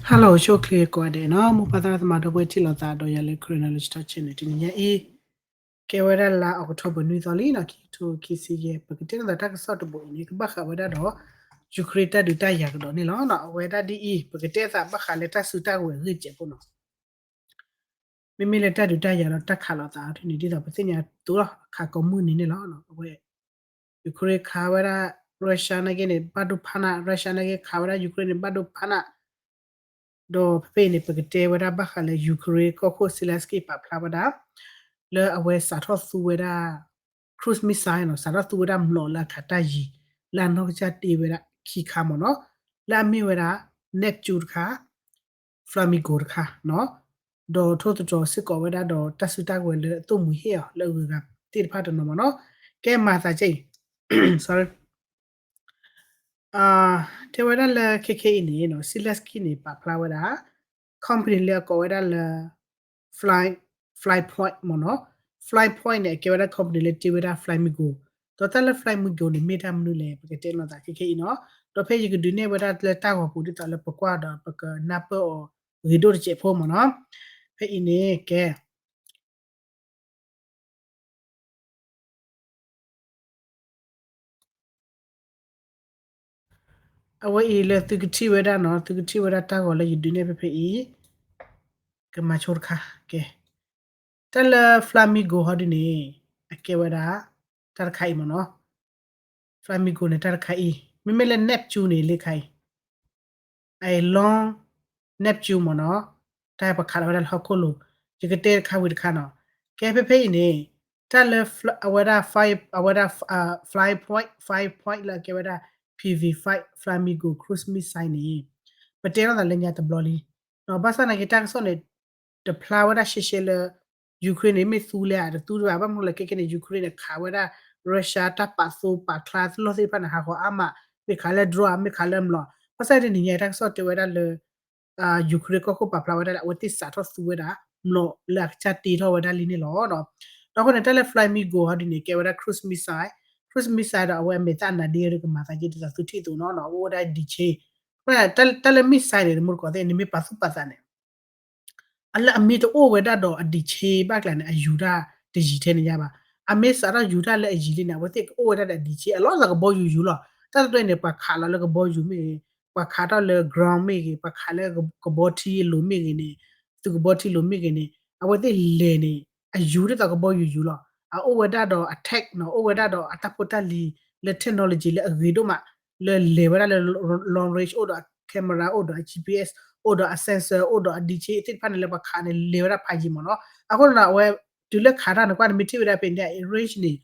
Hello ဆိၣ်ချ့ကိးဂၤဒဲးနီၤ, မိၢ်ပၢ်သရၣ်သမါဒီပုၢ်ဝဲၢ်ထံၣ်လိာ်သးဒီးယၤလၢ Karen Knowledge Talk Channel တနံၤညါအံၤ, ကဲဝဲဒၣ်လါ October နွံသီလံနီၤ, ခံကထိခံဆံယဲၢ်, ပကတဲလိာ်သးတၢ်ကစီၣ်တဘိအံၤန့ၣ် ကဘၣ်ဃးဝဲဒၣ်ဒီး Ukraine တၢ်ဒုးတၢ်ယၤကဒီးန့ၣ်လီၤ. အဝဲဒၣ်ဒ်အံၤ, ပကတဲသးဘၣ်ဃးလၢတၢ်စုတၢ်ကဝဲၤအဂ့ၢ်ကဲးဖိနီၤ. မ့မ့ၢ်လၢတၢ်ဒုးတၢ်ယၤဒီးတၢ်ခးလိာ်သးအီၤဒ်န့ၣ် ဒ်သိးပသ့ၣ်ညါအသိးလီၤ, ခးကိးမုၢ်နံၤန့ၣ်လီၤ. အဝဲ Ukraine ခးဝဲဒၣ် Russia နာ်က့န့ၣ် ဘၣ်ဒိဖးနး, Russia နာ်က့ခးဝဲဒၣ် Ukraine န့ၣ် ဘၣ်ဒိဖးနး, ဒီးဖဲဖဲအံၤန့ၣ် ပကတဲဝဲဒၣ်ဘၣ်ဃးလၢ Ukraine ကီၢ်ခိၣ် Zelenskyy ပာ်ဖျါဝဲဒၣ် လၢအဝဲစးထီၣ်သူဝဲဒၣ် cruise missile နီၤ, စးထီၣ်သူဝဲဒၣ်မျိာ်လၢအကးတၢ်ယံၤ လၢအနီၢ်ကစၢ်တ့ဝဲဒၣ်ခံခါမ့ၢ်နီၤ, လၢအမ့ၢ်ဝဲဒၣ် Neptune တခါ Flamingo တခါနီၤ, ဒီးထိၣ်သတြီၤစ့ၢ်ကီးဝဲဒၣ်ဒီးတၢ်စုတၢ်ကဝဲၤလၢအသိၣ်မှံၤဟ့ၣ်အီၤလၢအဂုၤအဂၤသ့ၣ်တဖၣ်တနီၤမ့ၢ်နီၤ, ကဲမၤသးကဲအံၤ sorry တဲဝဲဒၣ်လၢခဲခဲအံၤန့ၣ်နီၤ Zelenskyy န့ၣ် ပာ်ဖျါဝဲဒၣ် company လၢအကိးဝဲဒၣ်လၢ Fly, Flypoint မ့ၢ်နီၤ, Flypoint န့ၣ် အကဲဝဲဒၣ် company လၢတ့ဝဲဒၣ် Flamingo, ဒီးတၢ်လၢ Flamingo န့ၣ် မ့ၢ်တၢ်မနုၤလဲၣ် ပကတဲလိာ်သးခဲခဲအံၤနီၤ, ဒီးဖဲယကဒုးနဲၣ်ဝဲဒၣ်လၢတၢ်ဂီၤပူၤဒ်သိးလၢပကွၢ်ဒီးပကနၢ်ပၢၢ်အီၤဂ့ၤဒိၣ်တစဲးဖိမ့ၢ်နီၤ, ဖဲအံၤန့ၣ်ကဲ အဝဲအံၤလၢသုကထံၣ်ဝဲဒၣ်နီၤ, သုကထံၣ်ဝဲဒၣ်တၢ်ဂီၤလၢယဒုးနဲၣ်ဖဲဖဲအံၤ, ကမၤဆိတခါ, ကဲ, တၢ်လၢ Flamingo ဟီဒ်န့ၣ် အကဲဝဲဒၣ် တၢ်တခါအံၤမ့ၢ်နီၤ, Flamingo န့ၣ် တၢ်တခါအံၤ, မ့မ့ၢ်လၢ Neptune န့ၣ် လၢခါအံၤ အ long Neptune မ့ၢ်နီၤ, တၢ်ပခးလီၤဝဲဒၣ်လၢဟီၣ်ခိၣ်လိၤ, ယကတဲတခါဝံၤတခါနီၤ, ကဲဖဲဖဲအံၤန့ၣ်, တၢ်လၢ အဝဲဒၣ် အဝဲဒၣ် Flypoint, Flypoint လၢအကဲဝဲဒၣ် P V five Flamingo cruise missile န့ၣ်, ပတဲထီၣ်သးလၢညါတဘျီလံ, ဘၣ်ဆၣ်သနာ်က့တၢ်ကစီၣ်န့ၣ် တဖျါဝဲဒၣ်ရှဲရှဲလၢ Ukraine န့ၣ် မ့ၢ်သူလဲၣ်ဧါ တသူတဘၣ် ဘၣ်မနုၤလဲၣ်ခဲခဲန့ၣ် Ukraine န့ၣ် ခးဝဲဒၣ် Russia တၢ်ပာ်သိပာ်ချါလီၢ်သ့ၣ်တဖၣ်န့ၣ် ဟးဂီၤအါမး, မ့ၢ်ခးလၢ drone ဧါ မ့ၢ်ခးလၢမျိာ်, ဘၣ်ဆၣ်တနံၤညါတၢ်ကစီၣ်တဲဝဲဒၣ်လၢ Ukraine ကီၢ်ခိၣ်ပာ်ဖျါဝဲဒၣ်လၢ အဝဲသ့ၣ်စးထီၣ်သူဝဲဒၣ်မျိာ်လၢအကစၢ်တ့ထီၣ်ဝဲဒၣ်လံန့ၣ်လီၤ. ဒီးအဃိန့ၣ် တၢ်လၢ Flamingo ဟီဒ်န့ၣ် ကဲဝဲဒၣ် cruise missile, cruise missile ဒီးအဝဲအမဲာ်သၣ်အနးဒ့ဒီးကမၤသးက့ဒ်သိးသုထံၣ်အသိးနီၤ, အိၣ်ဝဲဒၣ်ဒံးဆ့, တၢ်လၢ missile န့ၣ် တမူတကိးသ့ၣ် နမ့ၢ်ပာ်သူၣ်ပာ်သးန့ၣ် အလၢအမ့ၢ်တအိၣ်ဝဲဒၣ်ဒီးအဒံးဆ့ဘၣ်ကျါန့ၣ် အယူၤတၢ်တယံၤထဲန့ၣ်ညါဘၣ်. အမ့ၢ်စးထီၣ်ယူၤတၢ်လၢအယံၤလံန့ၣ် အဝဲသ့ၣ်ကအိၣ်ဝဲဒၣ်ဒီးအဒံးဆ့ အလီၢ်သးကဘီယူၤယူၤလီၤ. တၢ်တဒိန့ၣ် ပှၤခးလီၤလၢကဘီယူၤမ့ၢ်ဂ့ၤ, ပှၤခးထီၣ်လၢ ground မ့ၢ်ဂ့ၤ, ပှၤခးလၢကဘီထံအလိၤမ့ၢ်ဂ့ၤန့ၣ်, သုးကဘီထံလိၤမ့ၢ်ဂ့ၤန့ၣ်, အဝဲသ့ၣ်လဲၤန့ၣ် အယူၤဒ်သိးကဘီယူၤယူၤလီၤ. အအိၣ်ဝဲဒၣ်ဒီးအ tech နီၤ, အိၣ်ဝဲဒၣ်ဒီးအတၢ်ဖိတၢ်လံၤလၢ technology လၢအဂ့ၤဒိၣ်မး လၢလဲၤဝဲဒၣ်လၢ long range အိၣ်ဒီးအ camera အိၣ်ဒီးအ G P S အိၣ်ဒီးအ sensor အိၣ်ဒီးအဒံးဆ့သ့ၣ်တဖၣ်န့ၣ်လၢပှၤခးန့ၣ် လဲၤဝဲဒၣ်ဖးယံၤမ့ၢ်နီၤ. အဃိန့ၣ်ဒီး အဝဲတုၤလၢခးတၢ်န့ၣ် ကွၢ်န့ၣ် မ့ၢ်ထံၣ်ဝဲဒၣ်ဖဲန့ၣ် range န့ၣ်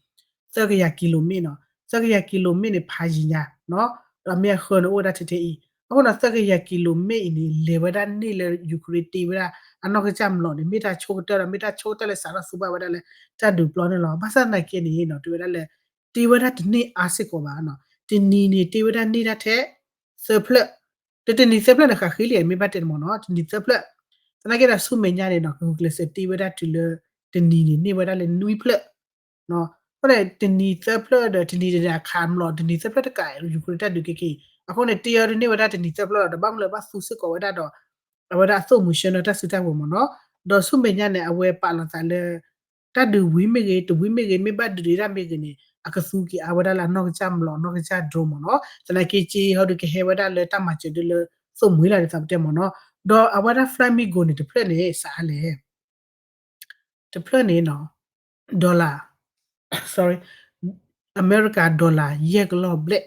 သၢကယၤကံလိၤမ့ၣ်နီၤ, သၢကယၤကံလိၤမ့ၣ်န့ၣ် ဖးယံၤညါနီၤ, ဒီးမ့ၢ်အဃၢၤန့ၣ် အိၣ်ဝဲဒၣ်ထဲထဲအံၤ. အဃိန့ၣ် သၢကယၤကံလိၤမ့ၣ်အံၤန့ၣ် လဲၤဝဲဒၣ်န့ၢ်လၢ Ukraine တ့ဝဲဒၣ် အနီၢ်ကစၢ်မျိာ်န့ၣ် မ့ၢ်တၢ်ဆိကတၢၢ်ဒီး မ့ၢ်တၢ်ဆိကတၢၢ်လၢစးထီၣ်သူဘၣ်ဝဲဒၣ်လၢ တၢ်ဒုးပျီန့ၣ်လီၤ. ဘၣ်ဆၣ်သနာ်က့န့ၣ်နီၤ တဲဝဲဒၣ်လၢ တ့ဝဲဒၣ်တန့ၢ်အါစ့ၢ်ကီးဘၣ်နီၤ, တနံၤန့ၣ် တ့ဝဲဒၣ်န့ၢ်ဒၣ်ထဲ သၢဖျၢၣ်, တတနံၤသၢဖျၢၣ်န့ၣ် ဃးဃ့လံ မ့ၢ်ဘၣ်တဲန့ၣ်မ့ၢ်နီၤ တနံၤသၢဖျၢၣ်, သနာ်က့ဒီးဆူမဲာ်ညါန့ၣ်နီၤ ကဂုာ်ကျဲးစၢးတ့ဝဲဒၣ်တုၤလၢ တနံၤန့ၣ် န့ၢ်ဝဲဒၣ်လၢနွံဖျၢၣ် အဃိန့ၣ် တနံၤသၢဖျၢၣ်ဒီး တနံၤတဒၣ်ခးမျိာ် တနံၤသၢဖျၢၣ်တကး Ukraine တၢ်ဒုးက့ၤက့ၤ, အဃိန့ၣ် တ့အီၤဒုးန့ၢ်ဝဲဒၣ်တနံၤသၢဖျၢၣ်လီၤ ဒီးဘၣ်မနုၤလၢဘၣ်သူစ့ၢ်ကီးဝဲဒၣ်ဒီး အဝဲဒၣ်အသိၣ်မုၢ်ဆၢနၢတၢ်စုတၢ်ကဝဲၤမ့ၢ်နီၤ, ဒီးဆူမဲာ်ညါန့ၣ် အဝဲပာ်လီၤသးလၢ တၢ်ဒုးဝံၤမ့ၢ်ဂ့ၤ တဝံၤမ့ၢ်ဂ့ၤ မ့ၢ်ဘၣ်ဒုးဒံးတၢ်မ့ၢ်ဂ့ၤန့ၣ် အကသူက့ၤအါဝဲဒၣ်လၢအနီၢ်ကစၢ်မျိာ် အနီၢ်ကစၢ် drone မ့ၢ်နီၤ, သနာ်က့က့ဟီဒုးကဟဲဝဲဒၣ်လၢတၢ်မၤစၢၤဒုးလၢ သိၣ်မှံၤလီၤဒ်သိးပတဲမ့ၢ်နီၤ, ဒီးအဝဲဒၣ် Flamingo န့ၣ် တဖျၢၣ်န့ၣ် စးအါလဲၣ် တဖျၢၣ်န့ၣ်နီၤ dollar, sorry, America dollar ယဲၢ်ကလီၢ်ဘျဲၣ်,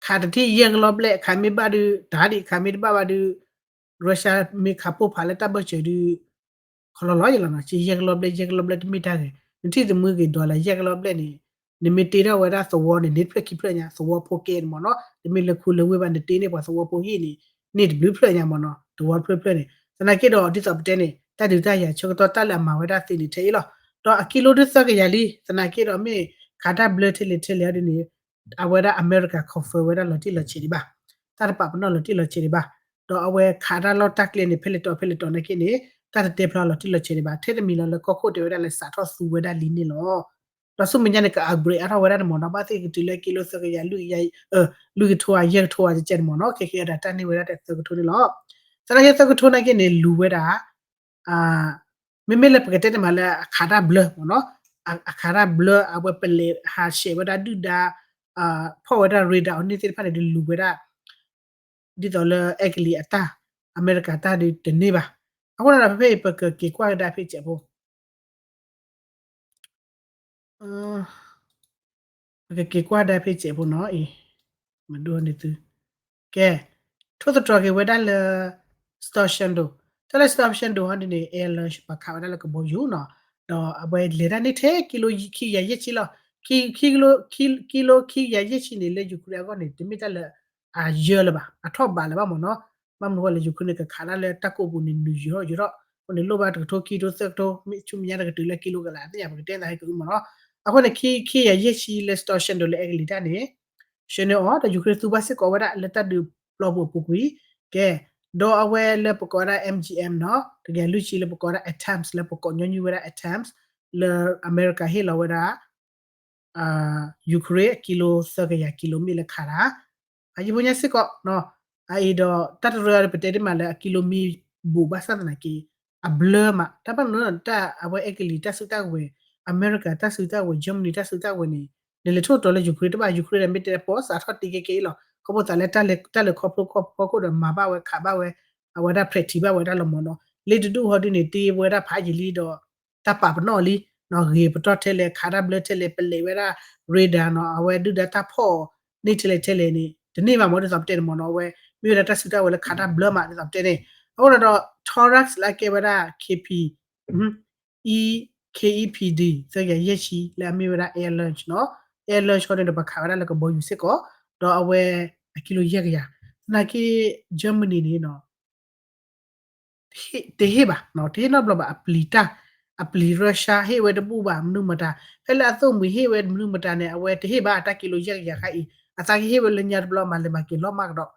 ခးတထံၣ်ယဲၢ်ကလီၢ်ဘျဲၣ် ခးမ့ၢ်ဘၣ်ဒုး တဟးဒံး ခးမ့ၢ်တဘၣ်ဘၣ်ဒုး Russia မ့ၢ်ခးပိၢ်ဖးလၢတၢ်ဘၢၣ်စၢၤဒုး ခီလီၤလီၤယလီၤနီၤ, က့ယဲၢ်ကလီၢ်ဘျဲၣ် ယဲၢ်ကလီၢ်ဘျဲၣ်တမ့ၢ်တၢ်ဂ့ၤ, နထံၣ်သမူဂ့ၤ dollar ယဲၢ်ကလီၢ်ဘျဲၣ်န့ၣ် နမ့ၢ်တ့ထီၣ်ဝဲဒၣ်သဝီန့ၣ် န့ၢ်တဖျၢၣ်ခံဖျၢၣ်ညါ သဝီဖိကဲန့ၣ်မ့ၢ်နီၤ, တမ့ၢ်လၢခူလၢဝ့ၢ်ဘၣ် နတ့န့ၢ်ပှၤသဝီဖိဟံၣ်န့ၣ် န့ၢ်တဘျုးဖျၢၣ်ညါမ့ၢ်နီၤ သဝီတဖျၢၣ်ဖျၢၣ်န့ၣ်, သနာ်က့ဒီးဒ်သိးပတဲန့ၣ် တၢ်ဒုးတၢ်ယၤဆၢကတီၢ်တၢ်လၢအမၤဝဲဒၣ်သ့န့ၣ်ထဲအံၤလီၤ, ဒီးအကံလိဒုးသၢကယၤလံ, သနာ်က့ဒီးမ့ၢ်ခးတၢ်ဘျၢထဲလဲၣ်ထဲလဲၣ်အီၤဒ်န့ၣ် အဝဲဒၣ်အမဲရကၤ confirm ဝဲဒၣ်လီၤတံၢ်လီၤဆဲးဒံးဘၣ်, တၢ်တပာ်ပနီၣ်လီၤတံၢ်လီၤဆဲးဒံးဘၣ်, ဒီးအဝဲခးတၢ်လီၢ်တၢ်ကျဲန့ၣ် ဖဲလဲၣ်တီၤဖဲလဲၣ်တီၤနာ်က့န့ၣ် တၢ်တတဲဖျါလီၤတံၢ်လီၤဆဲးဒံးဘၣ်, ထဲတမံၤလီၤလၢကီၢ်ခိၣ်တဲဝဲဒၣ်လၢစးထီၣ်သူဝဲဒၣ်လံန့ၣ်လီၤ. ဒီးဆူမဲာ်ညါန့ၣ် က upgrade အါထီၣ်ဝဲဒၣ်န့ၣ်မ့ၢ်နီၤ, ဘၣ်သ့ၣ်ကတုၤလၢကံလိသၢကယၤ လွံၢ်ကယၤ လွံၢ်ကထိဧါ ယဲၢ်ကထိဧါ ကကဲန့ၣ်မ့ၢ်နီၤ, ခဲကဲအဒၣ်တၢ်န့ၢ်ဝဲဒၣ်တသၢကထိန့ၣ်လီၤ. သနာ်က့သၢကထိနာ်က့န့ၣ် လူၤဝဲဒၣ် မ့မ့ၢ်လၢပကတဲတမးလၢအခးတၢ်ဘျၢမ့ၢ်နီၤ, အခးတၢ်ဘျၢ အဝဲပလဲၤဟးဆှဲးဝဲဒၣ်ဒုၣ်ဒါ ဖီၣ်ဝဲဒၣ် radar အီၤန့ၣ်သ့ၣ်တဖၣ်န့ၣ် ဒုးလူၤဝဲဒၣ် ဒ်သိးလၢအဲကလံးအတၢ် အမဲရကၤတၢ်ဒုးတန့ၢ်ဘၣ်. အဃိန့ၣ်ဒီးဖဲဖဲအံၤ ပကက့ၤကွၢ်ကဒါဖဲစဲးဖိ ပကက့ၤကွၢ်ဒၣ်ဖဲစဲးဖိနီၤအံၤ, မဒိန့ၣ်သု, ကဲ, ထိၣ်သတြီၤက့ၤဝဲဒၣ်လၢ Storm Shadow, တၢ်လၢ Storm Shadow ဟီဒ်န့ၣ် air launch ပှၤခးဝဲဒၣ်လၢကဘီယူၤနီၤ, ဒီးအဝဲလဲၤတၢ်န့ၣ်ထဲ ကံလိခံကယၤယဲၢ်ဆံလီၤ, ခံ, ခံကံလိ, ခံကယၤယဲၢ်ဆံန့ၣ် လၢ Ukraine အဂီၢ်န့ၣ် တမ့ၢ်တၢ်လၢ အယၢလၢၤဘၣ်, အထီၣ်ဘးလၢၤဘၣ်မ့ၢ်နီၤ, ဘၣ်မနုၤဃိလဲၣ် Ukraine န့ၣ် ကခးဒၣ်လၢတၢ်ကိးပူၤန့ၣ် နုာ်ယိာ်ထီၣ်ယိာ်ထီၣ်, အဃိန့ၣ်လိၣ်ဘၣ်တကထိခံကထိသၢကထိ မ့ၢ်ဆူမဲာ်ညါတကတုၤလၢကံလိကလး သ့ၣ်ညါပကတဲသးဟဲက့ၤအုမ့ၢ်နီၤ, အဃိန့ၣ် ခံ, ခံကယၤယဲၢ်ဆံလၢ Storm Shadow လၢအဲကလံးတၢ်န့ၣ် ဆှၢန့ၢ်အီၤ ဒီး Ukraine သူဘၣ်စ့ၢ်ကီးဝဲဒၣ်လၢတၢ်ဒုးပျီပူၤအပူၤကွံာ်, ကဲ, ဒီးအဝဲလၢပကိးဝဲဒၣ် M G M နီၤ, တကယၤလွံၢ်ဆံလၢပကိးဝဲဒၣ် ATACMS လၢပကိးညီနုၢ်ဝဲဒၣ် ATACMS လၢအမဲရကၤဟ့ၣ်လီၤဝဲဒၣ် Ukraine အကံလိသၢကယၤကံလိမ့ၢ်လၢခးတၢ်, အယံၤဖိညါစ့ၢ်ကီး, အအံၤဒီး တၢ်တရၢအံၤပတဲဒ်မးလၢအကံလိမ့ၢ်ဘူးဘၣ်ဆၣ်သနာ်က့ အဘျၢမး တၢ်ဘၣ်မနုၤ တၢ်အဝဲအဲကလံးတၢ်စုတၢ်ဝဲၤ, အမဲရကၤတၢ်စုတၢ်ဝဲၤ, Germany တၢ်စုတၢ်ဝဲၤန့ၣ် နလဲၤထိၣ်သတြီၤလၢ Ukraine တဘၣ် Ukraine ဒီးမ့ၢ်တဲပိာ်စးထီၣ်တံက့က့အံၤလီၤ, ခီဖျိသးလၢတၢ်လဲၤခီဖျိခီဖျိခိၣ်ဒီးမၤဘၣ်ဝဲခးဘၣ်ဝဲ အဝဲဒၣ် practice ဘၣ်ဝဲဒၣ်လီၤမ့ၢ်နီၤ, လ့တဒူၣ်ဟီဒ်န့ၣ် တ့ဝဲဒၣ်ဖးယံာ်လံဒီး တၢ်ပာ်ပနီၣ်လံ, ဂ့ၤပတီၢ်ထဲလဲၣ် ခးတၢ်ဘျၢထဲလဲၣ် ပလဲၤဝဲဒၣ် radar နီၤ, အဝဲဒုၣ်ဒါတၢ်ဖီၣ်န့ၢ်ထဲလဲၣ်ထဲလဲၣ်န့ၣ် တန့ၢ်ဘၣ်မ့ၢ် ဒ်သိးပတဲန့ၣ်မ့ၢ်နီၤ, အဝဲမ့ၢ်ဝဲဒၣ်တၢ်စုတၢ်ဝဲၤလၢခးတၢ်ဘျၢမး ဒ်သိးပတဲန့ၣ်, အဃိဒီး Taurus လၢအကဲဝဲဒၣ် K P, E, K E P D သၢကယၤယဲၢ်ဆံ လၢအမ့ၢ်ဝဲဒၣ် air launch နီၤ, air launch ဟီန့ၣ်ဒီးပှၤခးဝဲဒၣ်လၢကဘီယူၤစ့ၢ်ကီး, ဒီးအဝဲအကံလိယဲၢ်ကယၤ, သနာ်က့ Germany န့ၣ်နီၤ တဟ့ၣ်ဘၣ်, တဟ့ၣ်နီတဘျီဘၣ် အပျံၤတၢ်, အပျံၤ Russia ဟ့ၣ်ဝဲတဘူၣ်ဘၣ် မနုၤမတၤ, ဖဲလၢအသိၣ်မှံၤဟ့ၣ်ဝဲမနုၤမတၤန့ၣ် အဝဲတဟ့ၣ်ဘၣ်တၢ်ကံလိယဲၢ်ကယၤခါအံၤ, အသးကဟ့ၣ်ဝဲလၢညါတဘျီ မၤလဲၤမၤက့ၤလီၤမၢ်ကဒီး,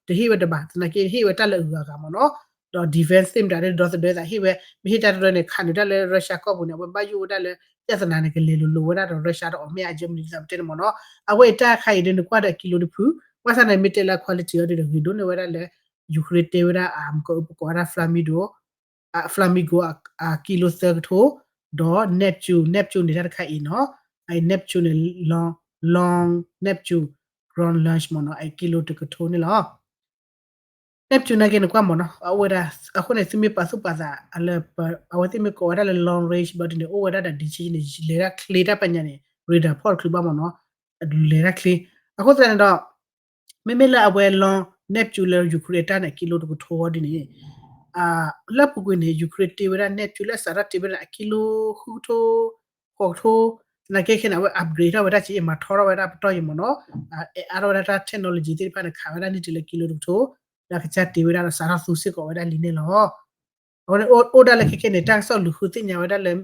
တဟ့ၣ်ဝဲတဘၣ် သနာ်က့ဟ့ၣ်ဝဲတၢ်လၢအဂၤဂၤမ့ၢ်နီၤ, ဒီး defense သ့ၣ်မတၤဒီသဒၢသးဟ့ၣ်ဝဲ, မ့ၢ်ဟ့ၣ်တၢ်တရၢန့ၣ် ခးနုာ်တၢ်လၢ Russia ကီၢ်ပူၤန့ၣ် အဝဲဘၣ်ယိၣ်ဝဲဒၣ်လၢ ပြဿနာန့ၣ် ကလဲၤလိၤလိၤဝဲဒၣ်ဒီး Russia ဒီးအီၤမ့ၢ်အ Germany ဒ်သိးပတဲန့ၣ်မ့ၢ်နီၤ, အဝဲအံၤတၢ်ခါအံၤဒီးနကွၢ်ဒီးအကံလိတဖု, ဘၣ်ဆၣ်န့ၣ်မ့ၢ်တဲလၢ quality အီၤဒီးဂ့ၤဒိၣ်န့ၢ်ဝဲဒၣ်လၢ Ukraine တဲဝဲဒၣ်အမကပကိးဝဲဒၣ် Flamingo, Flamingo အကံလိသၢကထိ, ဒီး Neptune, Neptune န့ၣ်တၢ်တခါအံၤနီၤ, အ Neptune န့ၣ် long, long Neptune ground launch မ့ၢ်နီၤ, အကံလိတကထိန့ၣ်လီၤ. Neptune နာ်က့နကွၢ်မ့ၢ်နီၤ, အအိၣ်ဝဲဒၣ်, အဃိန့ၣ် သုမ့ၢ်ပာ်သူၣ်ပာ်သးလၢ အဝဲသ့ၣ်မ့ၢ်ကိးဝဲဒၣ်လၢ long range ဘၣ်ဒ်န့ၣ် အိၣ်ဝဲဒၣ်ဒီး ဒ်ဆ့န့ၣ် လဲၤတၢ်ချ့တၢ်ပညါန့ၣ် radar ဖီၣ်တချုးဘၣ်မ့ၢ်နီၤ, လဲၤတၢ်ချ့, အဃိသတးန့ၣ်ဒီး မ့မ့ၢ်လၢအဝဲ long Neptune လၢ Ukraine တၢ်န့ၣ် အကံလိတကထိဝဲဒ်န့ၣ် လၢအပူၤကွံာ်န့ၣ် Ukraine တ့ဝဲဒၣ် Neptune လၢအစးထီၣ်တ့ဝဲဒၣ်အကံလိဃုကထိ, ဃိးကထိ, သနာ်က့ခဲန့ၣ် အဝဲ upgrade ထီၣ်ဝဲဒၣ်က့ မၤထီထီၣ်ဝဲဒၣ်ပတီၢ်ယံၤမ့ၢ်နီၤ, အဲၣ်အါထီၣ်ဝဲဒၣ်တၢ် technology သ့ၣ်တဖၣ်န့ၣ် ခးဝဲဒၣ်န့ၢ်တုၤလၢကံလိတကထိ, ဒီးကစၢ်တ့ဝဲဒၣ်ဒီးစးထီၣ်သူစ့ၢ်ကီးဝဲဒၣ်လံန့ၣ်လီၤ. အဃိန့ၣ် အိၣ်ဒၣ်လၢခဲခဲန့ၣ် တၢ်ကစီၣ်လူၤဃုသ့ၣ်ညါဝဲဒၣ်လၢ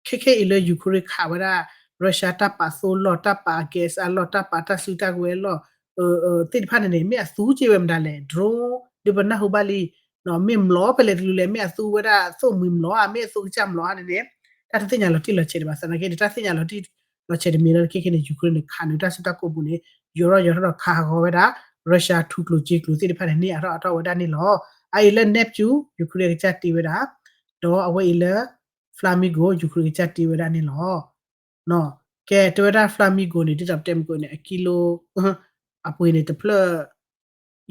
ခဲခဲအံၤလၢ Ukraine ခးဝဲဒၣ် Russia တၢ်ပာ်သိလီၢ် တၢ်ပာ် gas အလီၢ် တၢ်ပာ်တၢ်စုတၢ်ကဝဲၤအလီၢ် သ့ၣ်တဖၣ်န့ၣ်န့ၣ် မ့ၢ်အသူက့ဝဲမတၤလဲၣ် drone ဒုးပနၢ်ဟူဘၣ်လံ, မ့ၢ်မျိာ်ဖဲလဲၣ်တလူၤလဲၣ် မ့ၢ်အသူဝဲဒၣ်သိၣ်မှံၤမျိာ်ဧါ မ့ၢ်အသူကစၢ်မျိာ်ဧါန့ၣ်န့ၣ် တၢ်တသ့ၣ်ညါလီၤတံၢ်လီၤဆဲးဒံးဘၣ်. သနာ်က့န့ၣ် တၢ်သ့ၣ်ညါလီၤတံၢ်လီၤဆဲးတမံၤလၢခဲခဲန့ၣ် Ukraine န့ၣ် ခးနုာ်တၢ်စုတၢ်ကိးပူၤန့ၣ် ယိာ်ထီၣ်ယိာ်ထီၣ်ဒီးခးဟးဂီၤဝဲဒၣ် Russia ထူကျိၤစ့ကျိၤသ့ၣ်တဖၣ်န့ၣ် န့ၢ်အါထီၣ်အါထီၣ်ဝဲဒၣ်န့ၣ်လီၤ. အအံၤလၢ Neptune Ukraine အကစၢ်တ့ဝဲဒၣ် ဒီးအဝဲအံၤလၢ Flamingo Ukraine အကစၢ်တ့ဝဲဒၣ်န့ၣ်လီၤ. ကဲ တဲဝဲဒၣ် Flamingo န့ၣ် ဒ်သိးပတဲမကိးန့ၣ် အကံလိ အပှ့ၤန့ၣ် တဖျၢၣ်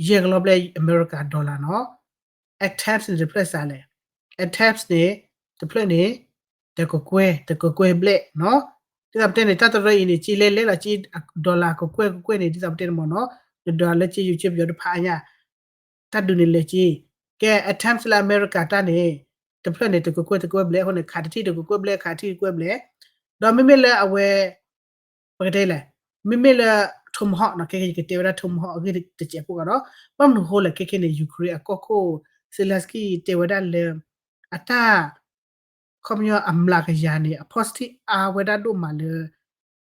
ယဲၢ်ကလီဘျဲၣ် America dollar နီၤ. ATACMS န့ၣ် တဖျၢၣ်စးလဲၣ်. ATACMS န့ၣ် တဖျၢၣ်န့ၣ် တကကွဲၢ် တကကွဲၢ်ဘျဲၣ်နီၤ. ဒ်သိးပတဲန့ၣ် တၢ်တရၢအံၤန့ၣ် က့လဲလဲလီၤ က့ dollar ကကွဲၢ်ကကွဲၢ်န့ၣ် ဒ်သိးပတဲန့ၣ်မ့ၢ်နီၤ နဒိးလၢက့ယိၤက့ပယီၤတဖၣ်အါညါ တၢ်ဒုးန့ၣ်လဲၤက့ ကဲ ATACMS လၢအမဲရကၤတၢ်န့ၣ် တဖျၢၣ်န့ၣ် တကကွဲၢ်တကကွဲၢ်ဘျဲၣ်အဃိန့ၣ် ခးတထံၣ်တကကွဲၢ်ဘျဲၣ် ခးထံၣ်တကကွဲၢ်ဘျဲၣ် ဒီးမ့မ့ၢ်လၢအဝဲ ပကတဲလဲၣ် မ့မ့ၢ်လၢ Tomahawk နီၤ ခဲခဲယကတဲဝဲဒၣ် Tomahawk အဂ့ၢ်တစဲးဖိကဒီး ဘၣ်မနုၤဃိလဲၣ် ခဲခဲန့ၣ် Ukraine အကီၢ်ခိၣ် Zelensky တဲဝဲဒၣ်လၢ အတၢ် ခီပညီအမျးကယၤန့ၣ် အ positive အါဝဲဒၣ်ဒိၣ်မးလၢ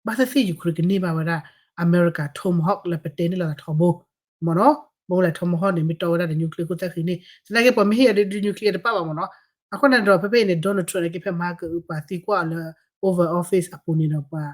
ဘၣ်သ့ၣ်သ့ၣ် Ukraine ကန့ၢ်ဘၣ်ဝဲဒၣ် အမဲရကၤ Tomahawk လၢပတဲန့ၣ်လီၤထီဘိ မ့ၢ်နီၤ မ့ၢ်လၢ Tomahawk န့ၣ် မ့ၢ်တီဝဲဒၣ်ဒီး nuclear ခိၣ်သၣ်ဃံန့ၣ် သနာ်က့ပှၤမ့ၢ်ဟ့ၣ်အီၤဒီး nuclear တပၣ်ဘၣ်မ့ၢ်နီၤ အဃိန့ၣ်ဒီး ဖဲဖဲအံၤန့ၣ် Donald Trump န့ၣ်က့ ဖဲမဟါကအုးပှၤသံကွၢ်အီၤလၢ Oval Office အပူၤန့ၣ်ဒီးပှၤ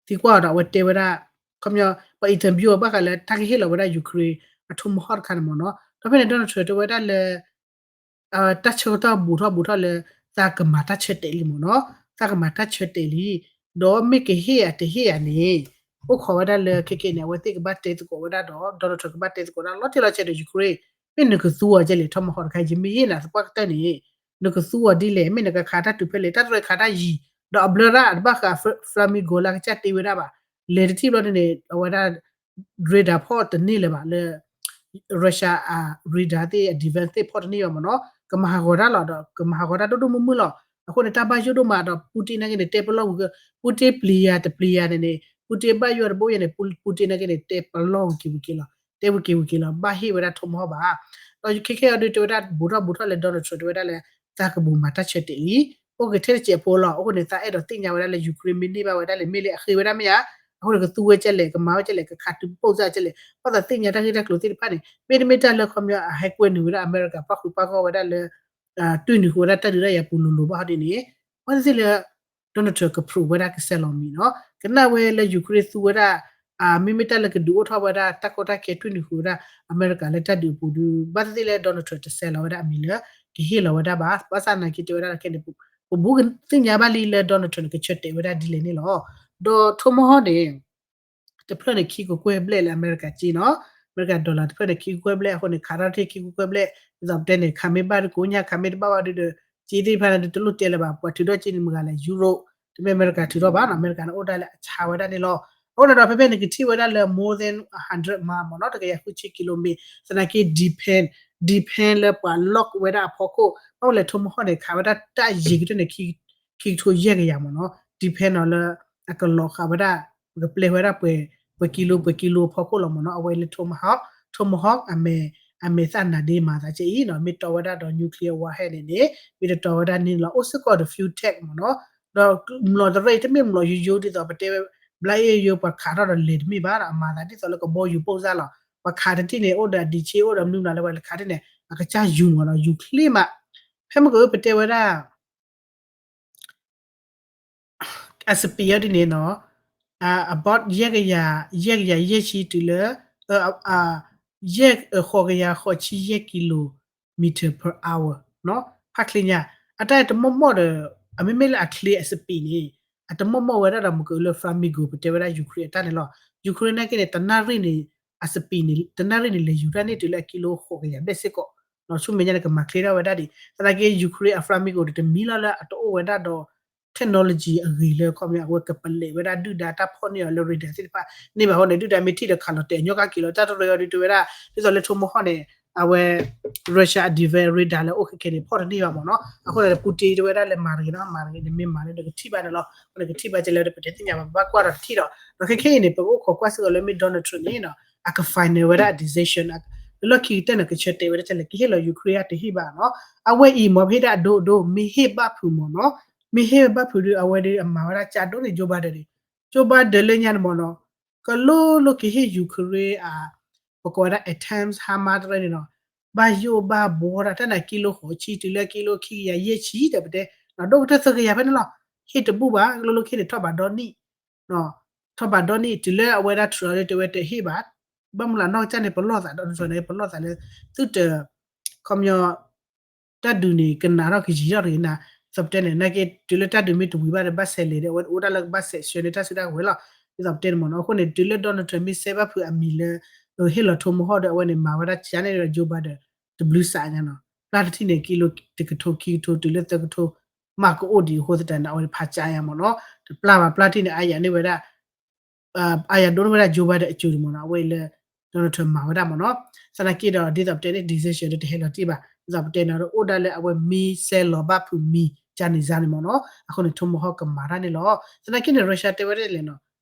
သံကွၢ်အီၤဒီးအဝဲတဲဝဲဒၣ် ခီပညီ ပှၤ interview အီၤဘၣ်ဃးလၢတၢ်ကဟ့ၣ်လီၤဝဲဒၣ် Ukraine အ Tomahawk တခါန့ၣ်မ့ၢ်နီၤ ဒီးဖဲန့ၣ် Donald Trump တဲဝဲဒၣ်လၢ တၢ်ဆၢကတီၢ်ဘူးထီၣ်ဘူးထီၣ်လၢ သးကမၤတၢ်ဆၢတဲာ်လံမ့ၢ်နီၤ, သးကမၤတၢ်ဆၢတဲာ်လံ, ဒီးမ့ၢ်ကဟ့ၣ်အတဟ့ၣ်ဧါန့ၣ် အိၣ်ခိးဝဲဒၣ်လၢခဲကနံၣ်န့ၣ် အဝဲသ့ၣ်ကဘၣ်တဲသကိးဝဲဒၣ်ဒီး Donald Trump ကဘၣ်တဲသကိးဒၣ်လီၤတံၢ်လီၤဆဲးဒီး Ukraine မ့ၢ်နကသူအီၤကဲလဲၣ် ထီမဟီတခါ ယမ့ၢ်ဟ့ၣ်နၤသပှၢ်ကတၢၢ်န့ၣ် နကသူအီၤဒ်လဲၣ် မ့ၢ်နကခးတၢ်တုၤဖဲလဲၣ် တၢ်တရၢခးတၢ်ယံၤ ဒီးအဘျၢရၣ်တဘၣ်ဃး Flamingo လၢကစၢ်တ့ဝဲဒၣ်ဘၣ် လဲၤတထံၣ်ဘျီန့ၣ် အဝဲဒၣ် radar ဖီၣ်တန့ၢ်လၢၤဘၣ်လၢ Russia အ radar သ့ၣ်အ defense သ့ၣ်ဖီၣ်တန့ၢ်ဘၣ်မ့ၢ်နီၤ ကမၤဟးဂီၤတၢ်လီၤဒီး ကမၤဟးဂီၤတၢ်ဒိၣ်ဒိၣ်မုၢ်မုၢ်လီၤ. အဃိန့ၣ် တၢ်ဘၣ်ယိၣ်ဒိၣ်မးဒီး Putin နာ်က့န့ၣ် တဲပလီၢ်ဝံၤ Putin ပျံၤယၤတပျံၤယၤန့ၣ်န့ၣ် Putin ဘၣ်ယိၣ်တဘိယဲၢ်န့ၣ် Putin နာ်က့န့ၣ် တဲပလီၢ်ဝံၤက့ၤဝံၤက့ၤလီၤ တဲဝံၤက့ၤဝံၤက့ၤလီၤ ဘၣ်ဟ့ၣ်ဝဲဒၣ် ထီမဟီ ဘၣ် ဒီးခဲခဲအံၤဒုးတဲဝဲဒၣ် ဘူးထီၣ်ဘူးထီၣ်လၢ Donald Trump တဲဝဲဒၣ်လၢ သးကဘူးမၤတၢ်ဆၢတဲာ်လံ အိၣ်က့ၤထဲတစဲးဖိလီၤ. အဃိန့ၣ် သးအဲၣ်ဒိးသ့ၣ်ညါဝဲဒၣ်လၢ Ukraine မ့ၢ်န့ၢ်ဘၣ်ဝဲဒၣ်လဲၣ် မ့ၢ်လၢအဃ့ဝဲဒၣ်မ့ၢ်ဧါ, အဃိန့ၣ် ကသူဝဲကဲလဲၣ် ကမၤဝဲကဲလဲၣ် ကခးတုၤပိၢ်စၢ်ကဲလဲၣ် ဘၣ်သးသ့ၣ်ညါတၢ်ဂ့ၢ်တၢ်ကျိၤသ့ၣ်တဖၣ်န့ၣ် မ့တမ့ၢ်တၢ်လၢခီပညီ အဟဲကွဲနုာ်ဝဲဒၣ်အမဲရကၤ ပၣ်ဃုာ်ပၣ်ဂီၢ်ဝဲဒၣ်လၢ တွံၢ်နုာ်ဃုာ်ဝဲဒၣ်တၢ်ဒုးတၢ်ယၤပူၤလိၤလိၤဘၣ်ဟီဒ်န့ၣ် ဘၣ်သ့ၣ်သ့ၣ်လၢ Donald Trump က prove ဝဲဒၣ်ကစဲးလီၤမံၤနီၤ ကနၣ်ဝဲလၢ Ukraine သူဝဲဒၣ် မ့မ့ၢ်တၢ်လၢကဒုးအိၣ်ထီၣ်ဝဲဒၣ် တၢ်ကီတၢ်ခဲတွံၢ်နုာ်ဃုာ်ဝဲဒၣ် အမဲရကၤလၢတၢ်ဒုးအပူၤဒုး ဘၣ်သ့ၣ်သ့ၣ်လၢ Donald Trump တစဲးလီၤဝဲဒၣ်အမံၤလၢ ကဟ့ၣ်လီၤဝဲဒၣ်ဘၣ် ဘၣ်ဆၣ်နာ်က့တဲဝဲဒၣ်လၢခဲန့ၣ် ပဘူးကသ့ၣ်ညါဘၣ်လံလၢ Donald Trump န့ၣ် ကဆၢတဲာ်ဝဲဒၣ်ဒ်လဲၣ်န့ၣ်လီၤ. ဒီး ထီမဟီ န့ၣ် တဖျၢၣ်န့ၣ် ခံကကွဲၢ်ဘျဲၣ်လၢအမဲရကၤက့နီၤ, အမဲရကၤ dollar တဖျၢၣ်န့ၣ် ခံကကွဲၢ်ဘျဲၣ်အဃိန့ၣ် ခးထီၣ်တ့ၢ်ခံကကွဲၢ်ဘျဲၣ် ဒ်သိးပတဲန့ၣ် ခးမ့ၢ်ဘၣ်တကိးညၣ် ခးမ့ၢ်တဘၣ်ဘၣ်ဒုးဒီး က့သ့ၣ်တဖၣ်န့ၣ် တလိၣ်တဲလၢၤဘၣ် ပှၤထုးထီၣ်က့န့ၣ်မဂၤလဲၣ် Europe တမ့ၢ်အမဲရကၤထုးထီၣ်ဘၣ်နီၤ အမဲရကၤန့ၣ်အိၣ်ဒၣ်လၢအဆါဝဲဒၣ်န့ၣ်လီၤ. အဃိန့ၣ်ဒီး ဖဲဖဲန့ၣ် ကထံၣ်ဝဲဒၣ်လၢ more than a hundred mile မ့ၢ်နီၤ တကယၤဃုဆံ kilometer သနာ်က့ depend depend လၢပှၤ lock ဝဲဒၣ်အဖီခိၣ် ဘၣ်ဝဲလဲၣ် ထီမဟီ န့ၣ် ခးဝဲဒၣ်တၢ်ယံၤကတၢၢ်န့ၣ် ခံကထိယဲၢ်ကယၤမ့ၢ်နီၤ depend နီၤလၢ အကလီၤဃာ်ဝဲဒၣ် ပကပျဲဝဲဒၣ်ပှဲၤ ပှဲၤကံလိ ပှဲၤကံလိအဖီခိၣ်လီၤမ့ၢ်နီၤ အဝဲလၢ Tomahawk Tomahawk အမဲာ် အမဲာ်သၣ်နၤဒ့မၤသးကဲအံၤနီၤ မ့ၢ်တီဝဲဒၣ်ဒီး nuclear warhead န့ၣ်န့ၣ် မ့ၢ်တတီဝဲဒၣ်န့ၣ်လီၤ အိၣ်စ့ၢ်ကီးဒီး fuel tank မ့ၢ်နီၤ ဒီးမျိာ်တရၢအံၤ တမ့ၢ်မျိာ်ယိယိဒ်သိးပတဲဝဲ ဘျါအ့ၣ်ယိ ပှၤခးထီၣ်ဒီးလဲၤတမ့ၢ်ဘၣ်ဒီး အမၤသးဒ်သိးလၢကဘီယူၤပိၢ်စၢ်လီၤ ပှၤခးတထံၣ်န့ၣ် အိၣ်ဒီးအဒံးဆ့ အိၣ်ဒီးမနုၤမနုၤလၢပှၤလၢခးတထံၣ်န့ၣ် အကစၢ်ယူၤမ့ၢ်နီၤ ယူၤချ့မး ဖဲမ့ၢ်ကပတဲဝဲဒၣ် အ speed အီၤဒ်န့ၣ်နီၤ about ယဲၢ်ကယၤ ယဲၢ်ကယၤယဲၢ်ဆံတုၤလၢ ယဲၢ်ဃိးကယၤဃိးဆံယဲၢ် kilometer per hour နီၤ ဖးချ့ညါ အတၢ်တမီၢ်မီၢ်ဒီး အမ့မ့ၢ်လၢအချ့အ speed န့ၣ် အတမီၢ်မီၢ်ဝဲဒၣ်ဒီးမ့ၢ်ကလၢ Flamingo ပတဲဝဲဒၣ် Ukraine အတၢ်န့ၣ်လီၤ Ukraine နာ်က့န့ၣ် တနၣ်ရံၣ်န့ၣ် အ speed န့ၣ် တနၣ်ရံၣ်န့ၣ် လဲၤယူၤတၢ်န့ၣ်တုၤလၢအ kilo ဃိးကယၤဘျဲၣ်စ့ၢ်ကီး ဆူမဲာ်ညါန့ၣ် ကမၤချ့ထီၣ်ဝဲဒၣ်ဒံး သနာ်က့ Ukraine အ Flamingo န့ၣ် တမံၤလီၤလၢအတအိၣ်ဝဲဒၣ်ဒီး technology အဂ့ၤလၢခီပညီ အဝဲကပလဲးဝဲဒၣ်ဒုၣ်ဒါတၢ်ဖီၣ်န့ၢ်အီၤလၢ radar သ့ၣ်တဖၣ် န့ၢ်ဘၣ်ဃိန့ၣ် ဒုၣ်ဒါမ့ၢ်ထံၣ်ဒီးခးလီၤတဲာ်ညီကက့ၤလီၤ တၢ်တရၢအီၤဒုးတဲဝဲဒၣ် ဒ်သိးလၢ Tomahawk န့ၣ် အဝဲ Russia အ defense radar လၢအိၣ်ခဲခဲန့ၣ် ဖီၣ်တန့ၢ်ဘၣ်မ့ၢ်နီၤ အဃိန့ၣ် Putin တဲဝဲဒၣ်လၢမၤတဂ့ၤနီၤ မၤတဂ့ၤ နမ့ၢ်မၤန့ၣ် နကထံၣ်ဘၣ်န့ၣ်လီၤ အဃိန့ၣ် ကထံၣ်ဘၣ်ကဲလၢပတဲသ့ၣ်ညါဘၣ် ပဘၣ်ကွၢ်ဒီးတထံၣ်ဒီး ဒီးခဲခဲအံၤန့ၣ် ပကအိၣ်ခိးကွၢ်စ့ၢ်ကီးလၢမ့ၢ် Donald Trump န့ၣ်နီၤ အက final ဝဲဒၣ်အ decision လၢလီၢ်ခံကတၢၢ်န့ၣ် ကဆၢတဲာ်ဝဲဒၣ်ကဲလဲၣ် ကဟ့ၣ်လီၤ Ukraine တဟ့ၣ်ဘၣ်နီၤ အဝဲအံၤမ့ၢ်ပဟ့ၣ်ဒၣ်အဒိအဒိ မ့ၢ်ဟ့ၣ်ဘၣ်ဖုးမ့ၢ်နီၤ မ့ၢ်ဟ့ၣ်ဘၣ်ဖုးဒီး အဝဲဒီးအမၤဝဲဒၣ်ကၢ်ဒိၣ်န့ၣ် Joe Biden ဒီး Joe Biden လၢညါန့ၣ်မ့ၢ်နီၤ ကလိလိကဟ့ၣ် Ukraine အ ပကိးဝဲဒၣ် ATACMS HIMARS တရၢန့ၣ်နီၤ ဘၣ်ယိၣ်ဘၣ်ဘှီဒၣ် တၢ်န့ၣ် ကံလိဃိးဆံ တုၤလၢကံလိခံကယၤယဲၢ်ဆံဒီးပတဲ ဒိၣ်ကတၢၢ်သၢကယၤဖဲန့ၣ်လီၤ. ဟ့ၣ်တဘူၣ်ဘၣ် ကလိလိကဟ့ၣ်န့ၣ် ထီၣ်ဘးဒီနံၣ် ထီၣ်ဘးဒီနံၣ် တုၤလၢအဝဲဒၣ် Trump ဒီးတဲဝဲတဟ့ၣ်ဘၣ် ဘၣ်မနုၤလဲၣ် နီၢ်ကစၢ်န့ၣ် ပလီၢ်သးဒီး Trump န့ၣ် ပလီၢ်သးလၢ သုတ ခီပညီ တၢ်ဒုးန့ၣ် ကနးထီၣ်ကယံာ်ထီၣ်တဂ့ၤနၤ ဒ်သိးပတဲန့ၣ် နာ်က့ တုၤလၢတၢ်ဒုးမ့ၢ်တဝံၤဘၣ်ဒီး ဘၣ်ဆဲးလဲၤဒီး အဝဲအိၣ်ဒၣ်လၢကဘၣ်ဆဲးဆှၢန့ၢ်တၢ်စုတၢ်ကဝဲၤလီၤ. ဒ်သိးပတဲန့ၣ်မ့ၢ်နီၤ အဃိန့ၣ် တုၤလၢ Donald Trump မ့ၢ်စဲဘၣ်ဖုးအမံၤလၢ ဟ့ၣ်လီၤ Tomahawk ဒီး အဝဲန့ၣ် မၤဝဲဒၣ်ကၢ်န့ၣ်ဒီး Joe Biden တဘျုးစးညါနီၤ ပျၢ်တထံၣ်န့ၣ် ကံလိတကထိခံကထိတုၤလၢသၢကထိ မးကအိၣ်ဒံးအဃိသတးန့ၣ် အဝဲဖးကၢ်ညါမ့ၢ်နီၤ တပျၢ်ဘၣ် ပျၢ်တထံၣ်န့ၣ် အါယၤန့ၢ်ဝဲဒၣ် အါယၤဒိၣ်န့ၢ်ဝဲဒၣ် Joe Biden အစိၤန့ၣ်မ့ၢ်နီၤ အဝဲအံၤလၢ Donald Trump မၤဝဲဒၣ်မ့ၢ်နီၤ သနာ်က့ဒီး ဒ်သိးပတဲန့ၣ် decision ဒီးတဟဲလီၤတံၢ်ဘၣ် ဒ်သိးပတဲန့ၣ်ဒီး အိၣ်ဒၣ်လၢအဝဲမ့ၢ်စဲလီၤဘၣ်ဖုးမံၤ ကၢ်န့ၣ်စါန့ၣ်မ့ၢ်နီၤ အဃိန့ၣ် Tomahawk ကမၤတၢ်န့ၣ်လီၤ. သနာ်က့န့ၣ် Russia တဲဝဲဒၣ်လဲၣ်နီၤ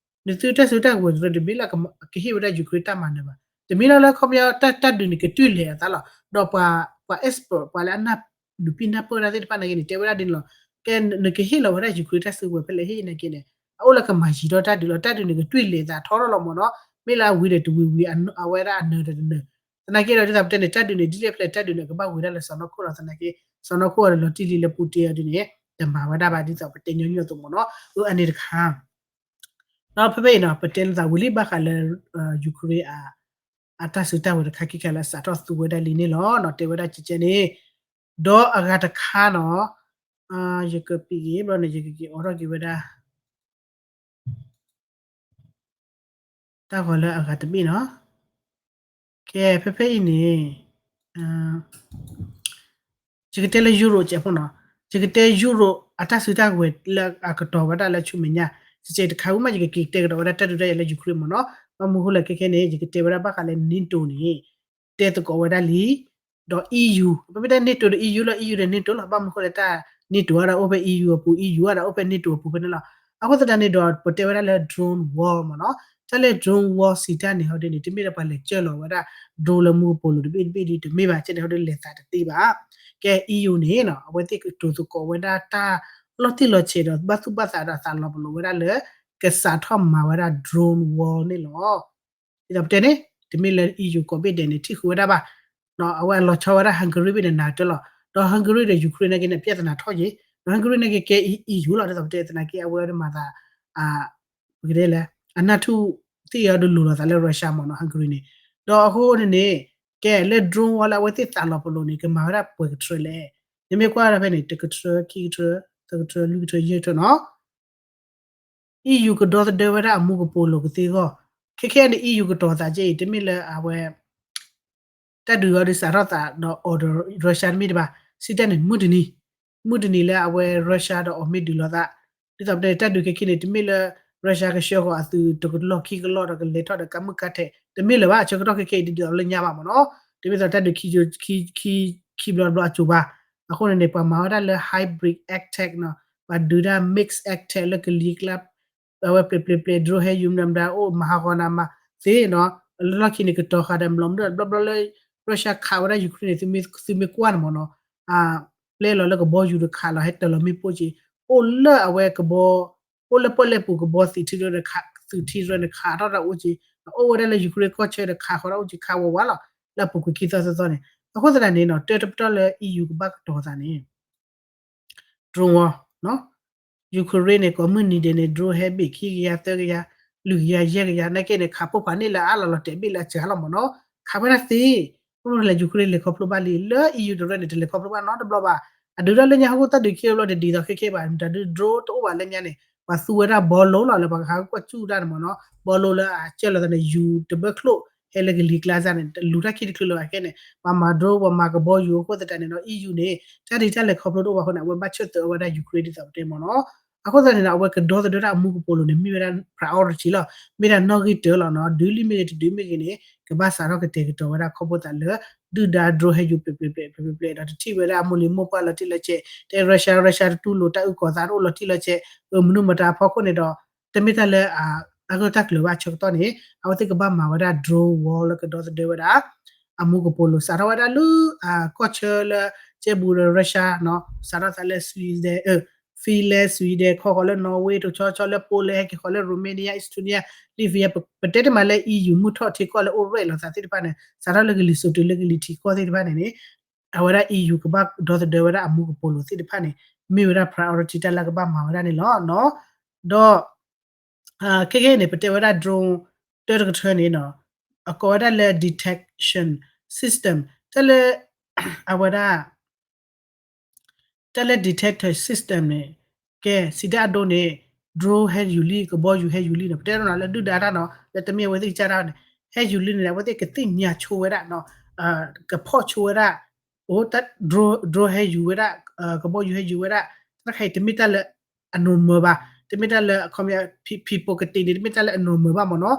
နသုတၢ်စုတၢ်ကဝဲၤတရၢ တမ့ၢ်လၢကဟ့ၣ်ဝဲဒၣ် Ukraine တၢ်မၤနၢၤဘၣ် တမ့ၢ်လၢလၢခီပညီ တၢ်ဒုးန့ၣ် ကတွံၢ်လဲၤအသးလီၤ. ဒီးပှၤ ပှၤ expert ပှၤလၢအနၢ် ဒုးပံၢ်နၢ်ပၢၢ်တၢ်သ့ၣ်တဖၣ်နာ်က့န့ၣ် တဲဝဲဒၣ်ဒ်န့ၣ်လီၤ. ကဲ နကဟ့ၣ်လီၤဝဲဒၣ် Ukraine တၢ်စုကဝဲၤဖဲလဲၣ်ဟ့ၣ်နာ်က့န့ၣ် အအိၣ်လၢကမၤယံၤထီၣ်တၢ်ဒုးလီၤ. တၢ်ဒုးန့ၣ် ကတွံၢ်လဲၤသးထီထီၣ်လီၤမ့ၢ်နီၤ မ့ၢ်လၢအဝံၤဒီးတဝံၤဝံၤ အဝဲဒၣ်အနၢၤဒီးတနၢၤ သနာ်က့ဒီး ဒ်သိးပတဲန့ၣ် တၢ်ဒုးန့ၣ် ဒ်လဲၣ်ဖဲလဲၣ် တၢ်ဒုးန့ၣ် ကဘၣ်ဝံၤဒၣ်လၢစီၤနီၢ်ခိၣ်လီၤ. သနာ်က့ စီၤနီၢ်ခိၣ်အီၤဒီးလီၤတံၢ်လံလၢ Putin အီၤဒ်န့ၣ် တမၤဝဲဒၣ်ဘၣ် ဒ်သိးပတဲညီနုၢ်အသိးမ့ၢ်နီၤ အၢ အန့ၣ်တခါ ဒီးဖဲဖဲအံၤနီၤ ပတဲလိာ်သးဝံၤလံဘၣ်ဃးလၢ Ukraine အ အတၢ်စုတၢ်ဝဲၤတခါခံခါလၢအစးထီၣ်သူဝဲဒၣ်လံန့ၣ်လီၤ. တဲဝဲဒၣ်ကဲကဲန့ၣ်, ဒီးအဂၤတခါနီၤ, ယကပံးက့ၤဘျီန့ၣ် ယကက့ၤအိးထီၣ်က့ၤဝဲဒၣ် တၢ်ဂီၤလၢအဂၤတဘ့ၣ်နီၤ. ကဲ ဖဲဖဲအံၤန့ၣ် ယကတဲလၢ Europe ကဲဖိနီၤ, ယကတဲ Europe အတၢ်စုတၢ်ဝဲၤလၢအကတီၤဝဲဒၣ်လၢဆူမဲာ်ညါ, ကဲတခါဝံၤမး ယကက့ၤတဲကဒီးဝဲဒၣ်တၢ်ဒုးတၢ်ယၤလၢ Ukraine မ့ၢ်နီၤ. ဘၣ်မနုၤဃိလဲၣ်ခဲခဲန့ၣ် ယကတဲဝဲဒၣ်ဘၣ်ဃးလၢ NATO န့ၣ် တဲသကိးဝဲဒၣ်လံ, ဒီး EU ပမ့ၢ်တဲ NATO ဒီး EU လီၤ, EU ဒီး NATO လီၤ, ဘၣ်မနုၤဃိလဲၣ် တၢ် NATO အဒၣ်အိၣ်ဖဲ EU အပူၤ, EU အဒၣ်အိၣ်ဖဲ NATO အပူၤဖဲန့ၣ်လီၤ. အဃိသတးန့ၣ်ဒီး ပတဲဝဲဒၣ်လၢ drone war မ့ၢ်နီၤ. တၢ်လၢ drone war စံးတၢ်န့ၣ် ဟီဒ်န့ၣ် တမ့ၢ်လၢပှၤလဲၤကၢၢ်လီၤဝဲဒၣ် drone လၢမူကပိာ်လိၤတဘ့ၣ်တဘ့ၣ်ဒ်တမ့ၢ်ဘၣ်, ကဲန့ၣ် ဟီဒ်လဲၤသးတသ့ဘၣ်. ကဲ EU န့ၣ်နီၤ အဝဲသ့ၣ်ကတိၤသကိးဝဲဒၣ်တၢ်လီၤတံၢ်လီၤဆဲးဒီး ဘၣ်သူၣ်ဘၣ်သးဒီးသးလီၤပလိာ်ဝဲဒၣ်လၢ ကစးထီၣ်မၤဝဲဒၣ် drone war န့ၣ်လီၤ. ဒ်သိးပတဲန့ၣ် တမ့ၢ်လၢ EU ကိးဘ့ၣ်ဒဲးန့ၣ် ထံၣ်ဃုာ်ဝဲဒၣ်ဘၣ်, အဝဲအလီၤဆီဝဲဒၣ် Hungary ဘ့ၣ်န့ၣ် နၤတၢၢ်လီၤ, ဒီး Hungary ဒီး Ukraine နာ်က့န့ၣ် ပြဿနာထီၣ်က့ၤ, ဒီး Hungary နာ်က့ကဲ EU လီၤ, ဒ်သိးပတဲသနာ်က့ အဝဲဒၣ်မၤသး ပကတဲလဲၣ် အနၢ်ထူၣ်သ့ၣ်အီၤဒုးလိၤလိာ်သးလၢ Russia မ့ၢ်နီၤ Hungary န့ၣ်, ဒီးအဃိန့ၣ်န့ၣ် ကဲလၢ drone war လၢအဝဲသ့ၣ်သးလီၤပလိာ်န့ၣ် ကမၤဝဲဒၣ်ပှဲၤကထြၢလဲၣ်, နမ့ၢ်ကွၢ်ဝဲဒၣ်ဖဲန့ၣ် တကထြၢ ခံကထြၢ သၢကထြၢ လွံၢ်ကထြၢ ယဲၢ်ကထြၢနီၤ EU ကဒီသဒၢဝဲဒၣ်အမူကပိာ်လိၤကသ့အဂီၢ်, ခဲခဲန့ၣ် EU ကတီၤသးကဲအံၤ တမ့ၢ်လၢအဝဲ တၢ်ဒုးအီၤဒုးစးထီၣ်သးဒီးအီၤဒီး Russia တမ့ၢ်တဘၣ်, စံးတၢ်န့ၣ် မုၢ်တနံၤ, မုၢ်တနံၤလၢအဝဲ Russia ဒီးအီၤမ့ၢ်ဒုးလိာ်သး, ဒ်သိးပတဲန့ၣ် တၢ်ဒုးခဲခဲန့ၣ် တမ့ၢ်လၢ Russia ကဆှၢဃီၤအသုးတကလီၢ်ခံကလီၢ်ဒီးကလဲၤထီၣ်ဒီးကမုၢ်ကါထဲး တမ့ၢ်လၢၤဘၣ်, ဆၢကတီၢ်ခဲခဲအံၤ တဒုးအီၤလၢညါဘၣ်မ့ၢ်နီၤ, တမ့ၢ်သိးတၢ်ဒုးခံ ခံဘျီတဘျီအစိၤဘၣ်, အဃိန့ၣ်န့ၣ် ပှၤမၤဝဲဒၣ်လၢ hybrid attack နီၤ, ပှၤဒုးတၢ် mix attack လၢကလံၤကျါ အဝဲပျဲၣ်ပျဲၣ်ပျဲၣ် drone ဟဲယူၤမတၤမတၤအိၣ် မၤဟးဂီၤနၤမၤသ့နီၤ, လၢလီၢ်ခံန့ၣ် ကတီၤဃာ်ဒီး မျီမဒၢၣ် ဘျီဘျီလၢ Russia ခးဝဲဒၣ် Ukraine န့ၣ် သုမ့ၢ်ကွၢ်န့ၣ်မ့ၢ်နီၤ, ပျဲလီၤလၢကဘီယူၤတခးလီၤ ဟဲတၢၤလီၤမ့ၣ်ပိၢ်က့ၤ, အိၣ်လၢအဝဲကဘီ အိၣ်လၢပီၣ်လဲၣ်ပူၤကဘီသုးထံရၢန့ၣ် သုးထံရၢန့ၣ် ခးထီၣ်တၢ်အိၣ်က့ၤ, အိၣ်ဝဲဒၣ်လၢ Ukraine ကီၢ်ဆၢဒီး ခးဃီၤတၢ်အိၣ်က့ၤ ခးဝးဝးလီၤ, လၢအပူၤကွံာ်ခံသီသီသီန့ၣ်, အဃိသတးန့ၣ်နီၤ တၢတပတီၢ်လၢ EU ကဘၣ်ကတီၤသးန့ၣ် drone war, Ukraine န့ၣ် ကိးမုၢ်နံၤဒဲးန့ၣ် drone ဟဲဘ့ၣ်ခံကယၤသၢကယၤ လွံၢ်ကယၤယဲၢ်ကယၤ နာ်က့န့ၣ် ခးပိၢ်ဖးန့ၢ်လၢအါလီၤလီၤတဲာ်ဘ့ၣ်လၢအစှၤ လီၤမ့ၢ်နီၤ, ခးဝဲဒၣ်သ့, မ့ၢ်လဲၣ် Ukraine လဲၤခီဖျိဘၣ်လံ လၢ EU တရၢန့ၣ် တလဲၤခီဖျိဘၣ်နီတဘျီဘၣ်, အဒုးတၢ်လၢညါဟီၣ်ခိၣ်တၢ်ဒုးခံဘျီန့ၣ် ဒ်သိးခဲခဲဘၣ် မတၤဒုး drone တအိၣ်ဘၣ်လၢညါန့ၣ် ပှၤသူဝဲဒၣ်ဘီလိလီၤ လၢပှၤကဟးကွၢ်ကူၣ်တၢ်န့ၣ်မ့ၢ်နီၤ, ဘီလိလၢအကၢၢ်လီၤသးန့ၣ် ယူၤတဘၢချိၣ် ဟဲလၢကလံၤကျါစ့ၢ်န့ၣ် လူၤတၢ်ခံတချုးလၢၤဘၣ်ခဲန့ၣ် ပှၤမၤ drone ပှၤမၤကဘီယူၤအဃိသတးန့ၣ်နီၤ EU န့ၣ် တၢ်ဒုးတၢ်လဲၤခီဖျိတအိၣ်ဘၣ်အဃိန့ၣ် အဝဲဘၣ်ဆၢထၢၣ်အဝဲဒၣ် Ukraine ဒ်သိးပတဲမ့ၢ်နီၤ, အဃိသတးန့ၣ်ဒီး အဝဲကဒီသဒၢတၢ်အမူကပိာ်လိၤန့ၣ် မ့ၢ်ဝဲဒၣ် priority လီၤ, မ့ၢ်ဒၣ်နီၣ်ဂံၢ်တၢလီၤနီၤ, ဒုးလံမ့ၢ်ဂ့ၤ တဒုးမ့ၢ်ဂ့ၤန့ၣ် ကဘၣ်စးထီၣ်ကတဲာ်ကတီၤဝဲဒၣ်ခီဖျိသးလၢ ဒုၣ်ဒါ drone ဟဲယူၤပျဲၣ်ပျဲၣ်ပျဲၣ်ပျဲၣ်ပျဲၣ်ဒီး တထံၣ်ဝဲဒၣ်အမိၢ်လံၤမိၢ်ပှၢ်လီၤတံၢ်လီၤဆဲး, တဲ Russia Russia တတူၢ်လိာ်တၢ်အုၣ်ကီၤသးတအိၣ်လီၤတံၢ်လီၤဆဲး, အမနုၤမတၤအဖီခိၣ်န့ၣ်ဒီး တမ့ၢ်တၢ်လၢ အဂၢၢ်တၢ်ကျၢၤဘၣ်ဆၢကတီၢ်န့ၣ် အဝဲသ့ၣ်ကဘၣ်မၤဝဲဒၣ် drone war လၢကဒီသဒၢဝဲဒၣ် အမူကပိာ်လိၤ စးထီၣ်ဝဲဒၣ်လၢ ကီၢ်ဆၢလၢ ကဲဘူးဒီး Russia နီၤ, စးထီၣ်သးလၢ Sweden, Finland, Sweden ခီဃီၤလၢ Norway တဆီဆီလၢ Poland ဟဲက့ၤဃီၤလၢ Romania, Estonia, Latvia ပတဲတမံၤလၢ EU မုၢ်ထီၣ်ထံကီၢ်လၢအိၣ်ရဲၣ်လီၤသးသ့ၣ်တဖၣ်န့ၣ် စးထီၣ်လၢကလံၤစိးတုၤလၢကလံၤထံးကီၢ်သ့ၣ်တဖၣ်န့ၣ်န့ၣ် အဝဲဒၣ် EU ကဘၣ်ဒီသဒၢဝဲဒၣ်အမူကပိာ်လိၤသ့ၣ်တဖၣ်န့ၣ် မ့ၢ်ဝဲဒၣ် priority တၢ်လၢကဘၣ်မၤဝဲဒၣ်န့ၣ်လီၤ. ဒီး ခဲခဲအံၤန့ၣ် ပတဲဝဲဒၣ် drone တၢတကထၢန့ၣ်နီၤ, အကိးဝဲဒၣ်လၢ detection system တၢ်လၢ အဝဲဒၣ် တၢ်လၢ detection system န့ၣ် ကဲ စံးတၢ်အဒိန့ၣ် drone ဟဲယူၤလံ ကဘီယူၤဟဲယူၤလံန့ၣ် ပတဲဒိနီၤလၢဒုၣ်ဒါတၢ်နီၤ လၢတမ့ၢ်အဝဲသ့ၣ်ကစၢ်တၢ်န့ၣ် ဟဲယူၤလံန့ၣ် အဝဲသ့ၣ်ကသ့ၣ်ညါဆိဝဲဒၣ်နီၤ, ကဖီၣ်ဆိဝဲဒၣ် အိၣ် drone ဟဲယူၤဝဲဒၣ် ကဘီယူၤဟဲယူၤဝဲဒၣ် တၢ်တခါအံၤ တမ့ၢ်တၢ်လၢအ normal ဘၣ်, တမ့ၢ်တၢ်လၢ ခီပညီ people ကတ့ၢ်န့ၣ် တမ့ၢ်တၢ်လၢအ normal ဘၣ်မ့ၢ်နီၤ,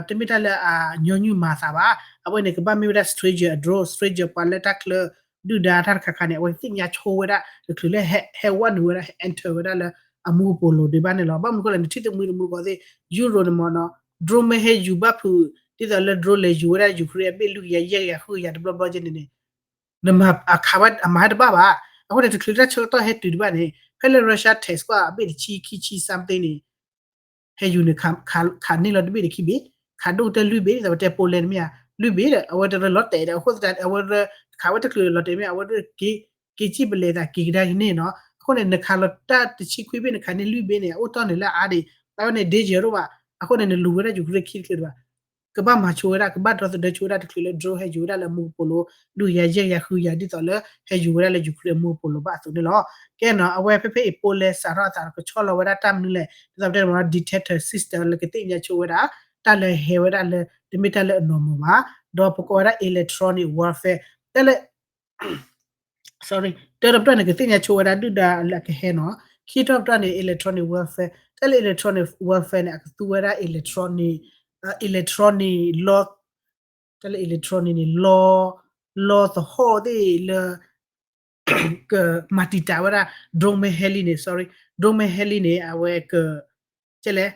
တမ့ၢ်တၢ်လၢအညီနုၢ်မၤသးဘၣ်, အဝဲန့ၣ် ကဘၣ်မ့ၢ်ဝဲဒၣ် stranger အ drone, stranger ပှၤလၢတၢ်ချၢ ဒုၣ်ဒါတၢ်တခါခါန့ၣ် အဝဲသ့ၣ်ညါဆိဝဲဒၣ် တချုးလၢဟဲဝဲနုာ်ဝဲဒၣ် ဟဲ enter ဝဲဒၣ်လၢအမူကပိာ်လိၤဒံးဘၣ်န့ၣ်လီၤ. ဘၣ်မနုၤဃိလဲၣ် နထံၣ်တမှံတမှံဃီသ့ၣ် Europe န့ၣ်မ့ၢ်နီၤ drone မ့ၢ်ဟဲယူၤဘၣ်ဖုး ဒ်သိးလၢ drone လဲၤယူၤဝဲဒၣ် Ukraine အဘ့ၣ်လွံၢ်ကယၤယဲၢ်ကယၤဃုကယၤတဘျီဘျီကဲန့ၣ်န့ၣ် နမၤအခးဝဲအမၤတဘၣ်ဘၣ်. အဃိန့ၣ် တချုးလၢတၢ်ဆၢကတီၢ်ဟဲတုၤတဘၣ်န့ၣ် ဖဲလၢ Russia test ကွၢ်အဘ့ၣ်တဆံခံဆံ something န့ၣ် ဟဲယူၤန့ၣ် ခးန့ၢ်လီၤတဘ့ၣ်တခံဘ့ၣ်, ခးဒိၣ်ကတၢၢ်လွံၢ်ဘ့ၣ် ဒ်သိးပတဲ Poland တမ့ၢ်ဧါ လွံၢ်ဘ့ၣ်ဒီး အဝဲတရၢလီၤတဲာ်ဒီး အဃိသတး အဝဲခးဝဲတချုးလီၤတဲာ်မ့ၢ် အဝဲ က့ၤစံၣ်ပလဲၤသးက့ၤကဒါက့ၤန့ၣ်နီၤ. အဃိန့ၣ် နခးလီၤတၢ်တဆံခွံဘ့ၣ် နခးန့ၢ်လွံၢ်ဘ့ၣ်န့ၣ် အအိၣ်တီၢ်န့ၣ်လၢအါဒံး အဝဲန့ၣ် danger ဒိၣ်ဘၣ်. အဃိန့ၣ် နလူၤဝဲဒၣ် Ukraine ခံတချုးတဘၣ် ကဘၣ်မၤဆိဝဲဒၣ် ကဘၣ်ဒီသဒၢဆိဝဲဒၣ်တချုးလၢ drone ဟဲယူၤဝဲဒၣ်လၢအမူကပိာ်လိၤ ဒုးယၤယဲၢ်ကယၤဃုကယၤ ဒ်သိးလၢဟဲယူၤဝဲဒၣ်လၢ Ukraine အမူကပိာ်လိၤဘၣ်အသိးန့ၣ်လီၤ. ကဲနီၤ အဝဲဖဲဖဲအံၤ Poland စးထီၣ်အသးကဆီလီၤဝဲဒၣ်တၢ်မနုၤလဲၣ် ဒ်သိးပတဲန့ၣ်မ့ၢ်နီၤ detector system လၢကသ့ၣ်ညါဆိဝဲဒၣ် တၢ်လၢဟဲဝဲဒၣ်လၢ တမ့ၢ်တၢ်လၢအ normal ဘၣ်, ဒီးပကိးဝဲဒၣ် electronic warfare တၢ်လၢ sorry တၢတပတီၢ်န့ၣ် ကသ့ၣ်ညါဆိဝဲဒၣ်ဒုၣ်ဒါလၢအကဟဲနီၤ, ခံထီၣ်ပတီၢ်န့ၣ် electronic warfare တၢ်လၢ electronic warfare န့ၣ် အကသူဝဲဒၣ် electronic electronic လီ တၢ်လၢ electronic န့ၣ် လီ လီသဟီၣ်သ့ၣ်လၢ ကမၤတံာ်တာ်ဝဲဒၣ် drone မ့ၢ်ဟဲလံန့ၣ် sorry drone မ့ၢ်ဟဲလံန့ၣ် အဝဲက ကဲလဲၣ်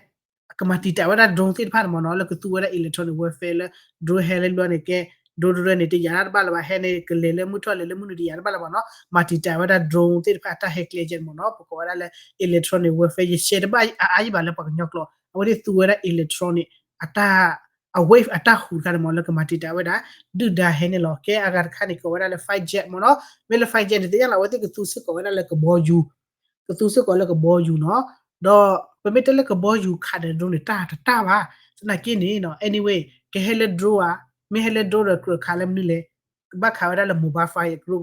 ကမၤတံာ်တာ်ဝဲဒၣ် drone သ့ၣ်တဖၣ်န့ၣ်မ့ၢ်နီၤ လၢကသူဝဲဒၣ် electronic warfare လၢ drone ဟဲလၢဘျီန့ၣ်ကဲ drone တရၢန့ၣ် တယာ်တၢ်တဘၣ်လၢၤဘၣ် ဟဲန့ၣ် ကလဲၤလၢမုၢ်ထီၣ်လဲၤလၢမုၢ်နုာ်တယာ်တၢ်တဘၣ်လၢၤဘၣ်နီၤ မၤတံာ်တာ်ဝဲဒၣ် drone သ့ၣ်တဖၣ်အတၢ်ဟဲကျဲယဲၢ်န့ၣ်မ့ၢ်နီၤ ပကိးဝဲဒၣ်လၢ electronic warfare ယရှဲတဘၣ်အါအါယံၤဘၣ်လၢပှၤကညီကျိာ် အဝဲသ့ၣ်သူဝဲဒၣ် electronic အတၢ် အ wave အတၢ်ဟူးတခါန့ၣ်မ့ၢ် လၢကမၤတံာ်တာ်ဝဲဒၣ် ဒုၣ်ဒါဟဲန့ၣ်လီၤ. ကဲအဂၤတခါန့ၣ် ကိးဝဲဒၣ်လၢ fighter jet မ့ၢ်နီၤ မ့ၢ်လၢ fighter jet န့ၣ် သ့ၣ်ညါလီၤ အဝဲသ့ၣ်ကသူစ့ၢ်ကီးဝဲဒၣ်လၢကဘီယူၤ ကသူစ့ၢ်ကီးလၢကဘီယူၤနီၤ ဒီးပမ့ၢ်တဲလၢကဘီယူၤခးဒီး drone န့ၣ် တၢ်တတၢ်ဘၣ် သနာ်က့န့ၣ် anyway ကဟဲလၢ drone ဧါ မ့ၢ်ဟဲလၢ drone ဒီးကြၢးခးလၢမနုၤလဲၣ် ကဘၣ်ခးဝဲဒၣ်လၢ mobile fire group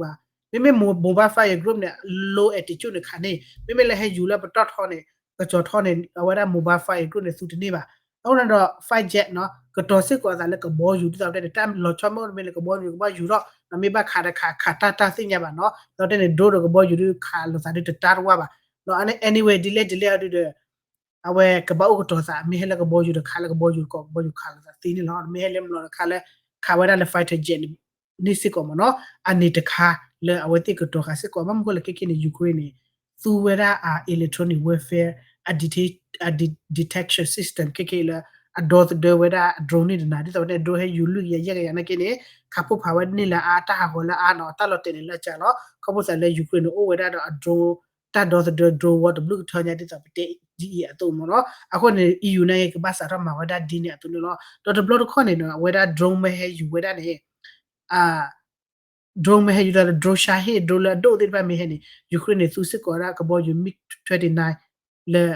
ဘၣ် မ့မ့ၢ် mobile fire group န့ၣ် low altitude န့ၣ်ခးန့ၣ် မ့မ့ၢ်လၢဟဲယူၤလၢပတီၢ်ထီန့ၣ် ကစီၤထီန့ၣ် အဝဲဒၣ် mobile fire group န့ၣ် သူတန့ၢ်ဘၣ်. အဃိန့ၣ်ဒီး fighter jet နီၤ ကတီၤစ့ၢ်ကီးအသးလၢကဘီယူၤ ဒ်သိးပတဲန့ၣ် တၢ်လီၤဆီမ့ၢ်အိၣ်တမ့ၢ်လၢကဘီယူၤ ကဘၣ်ယူၤထီၣ် မ့ၢ်ဘၣ်ခးတခး ခးတၢ်တၢ်သ့ၣ်ညါဘၣ်နီၤ ဒ်သိးပတဲန့ၣ် drone ဒီးကဘီယူၤဒုးခးလိာ်သးဒုးတတၢ်တဝၢ်ဘၣ် ဒီး anyway ဒ်လဲၣ်ဒ်လဲၣ်အီၤဒုးဒီး အဝဲကဘၣ်အိၣ်ကတီၤသး မ့ၢ်ဟဲလၢကဘီယူၤဒီးခးလၢကဘီယူၤတကိး ကဘီယူၤခးလိာ်သးသ့န့ၣ်လီၤ မ့ၢ်ဟဲလၢမျိာ်ဒီးခးလၢ ခးဝဲဒၣ်လၢ fighter jet န့ၣ်စ့ၢ်ကီးမ့ၢ်နီၤ အန့ၣ်တခါလၢအဝဲသ့ၣ်ကတီၤဃာ်စ့ၢ်ကီး ဘၣ်မနုၤဃိလဲၣ်ခဲခဲန့ၣ် Ukraine န့ၣ် သူဝဲဒၣ်အ electronic warfare အ dete- အ de- detection system ခဲခဲလၢ အဒီသဒၢဝဲဒၣ် drone န့ၣ်တနၤ ဒ်သိးပတဲန့ၣ် drone ဟဲယူၤလွံၢ်ကယၤယဲၢ်ကယၤနာ်က့န့ၣ် ခးဖှိၣ်ဖးဝဲန့ၢ်လၢအါ တၢ်ဟးဂီၤလၢအါနီၤ တၢ်လီၤတဲာ်န့ၣ်လၢအစှၤလီၤ ခီဖျိသးလၢ Ukraine န့ၣ် အိၣ်ဝဲဒၣ်ဒီးအ drone တၢ်ဒီသဒၢ drone war တဘျုးကထၢညါဒ်သိးပတဲဒ်အံၤအသိးမ့ၢ်နီၤ အဃိန့ၣ် EU နာ်က့ ကဘၣ်စးထီၣ်မၤဝဲဒၣ်ဒ်န့ၣ်အသိးန့ၣ်လီၤ ဒီးတဘျီတခီၣ်န့ၣ်ဒီး အဝဲဒၣ် drone မ့ၢ်ဟဲယူၤဝဲဒၣ်န့ၣ် drone မ့ၢ်ဟဲယူၤဒီး drone Shahed drone လၢအဒိၣ်သ့ၣ်တဖၣ်မ့ၢ်ဟဲန့ၣ် Ukraine န့ၣ် သူစ့ၢ်ကီးဝဲဒၣ်ကဘီယူၤ MiG twenty-nine လၢ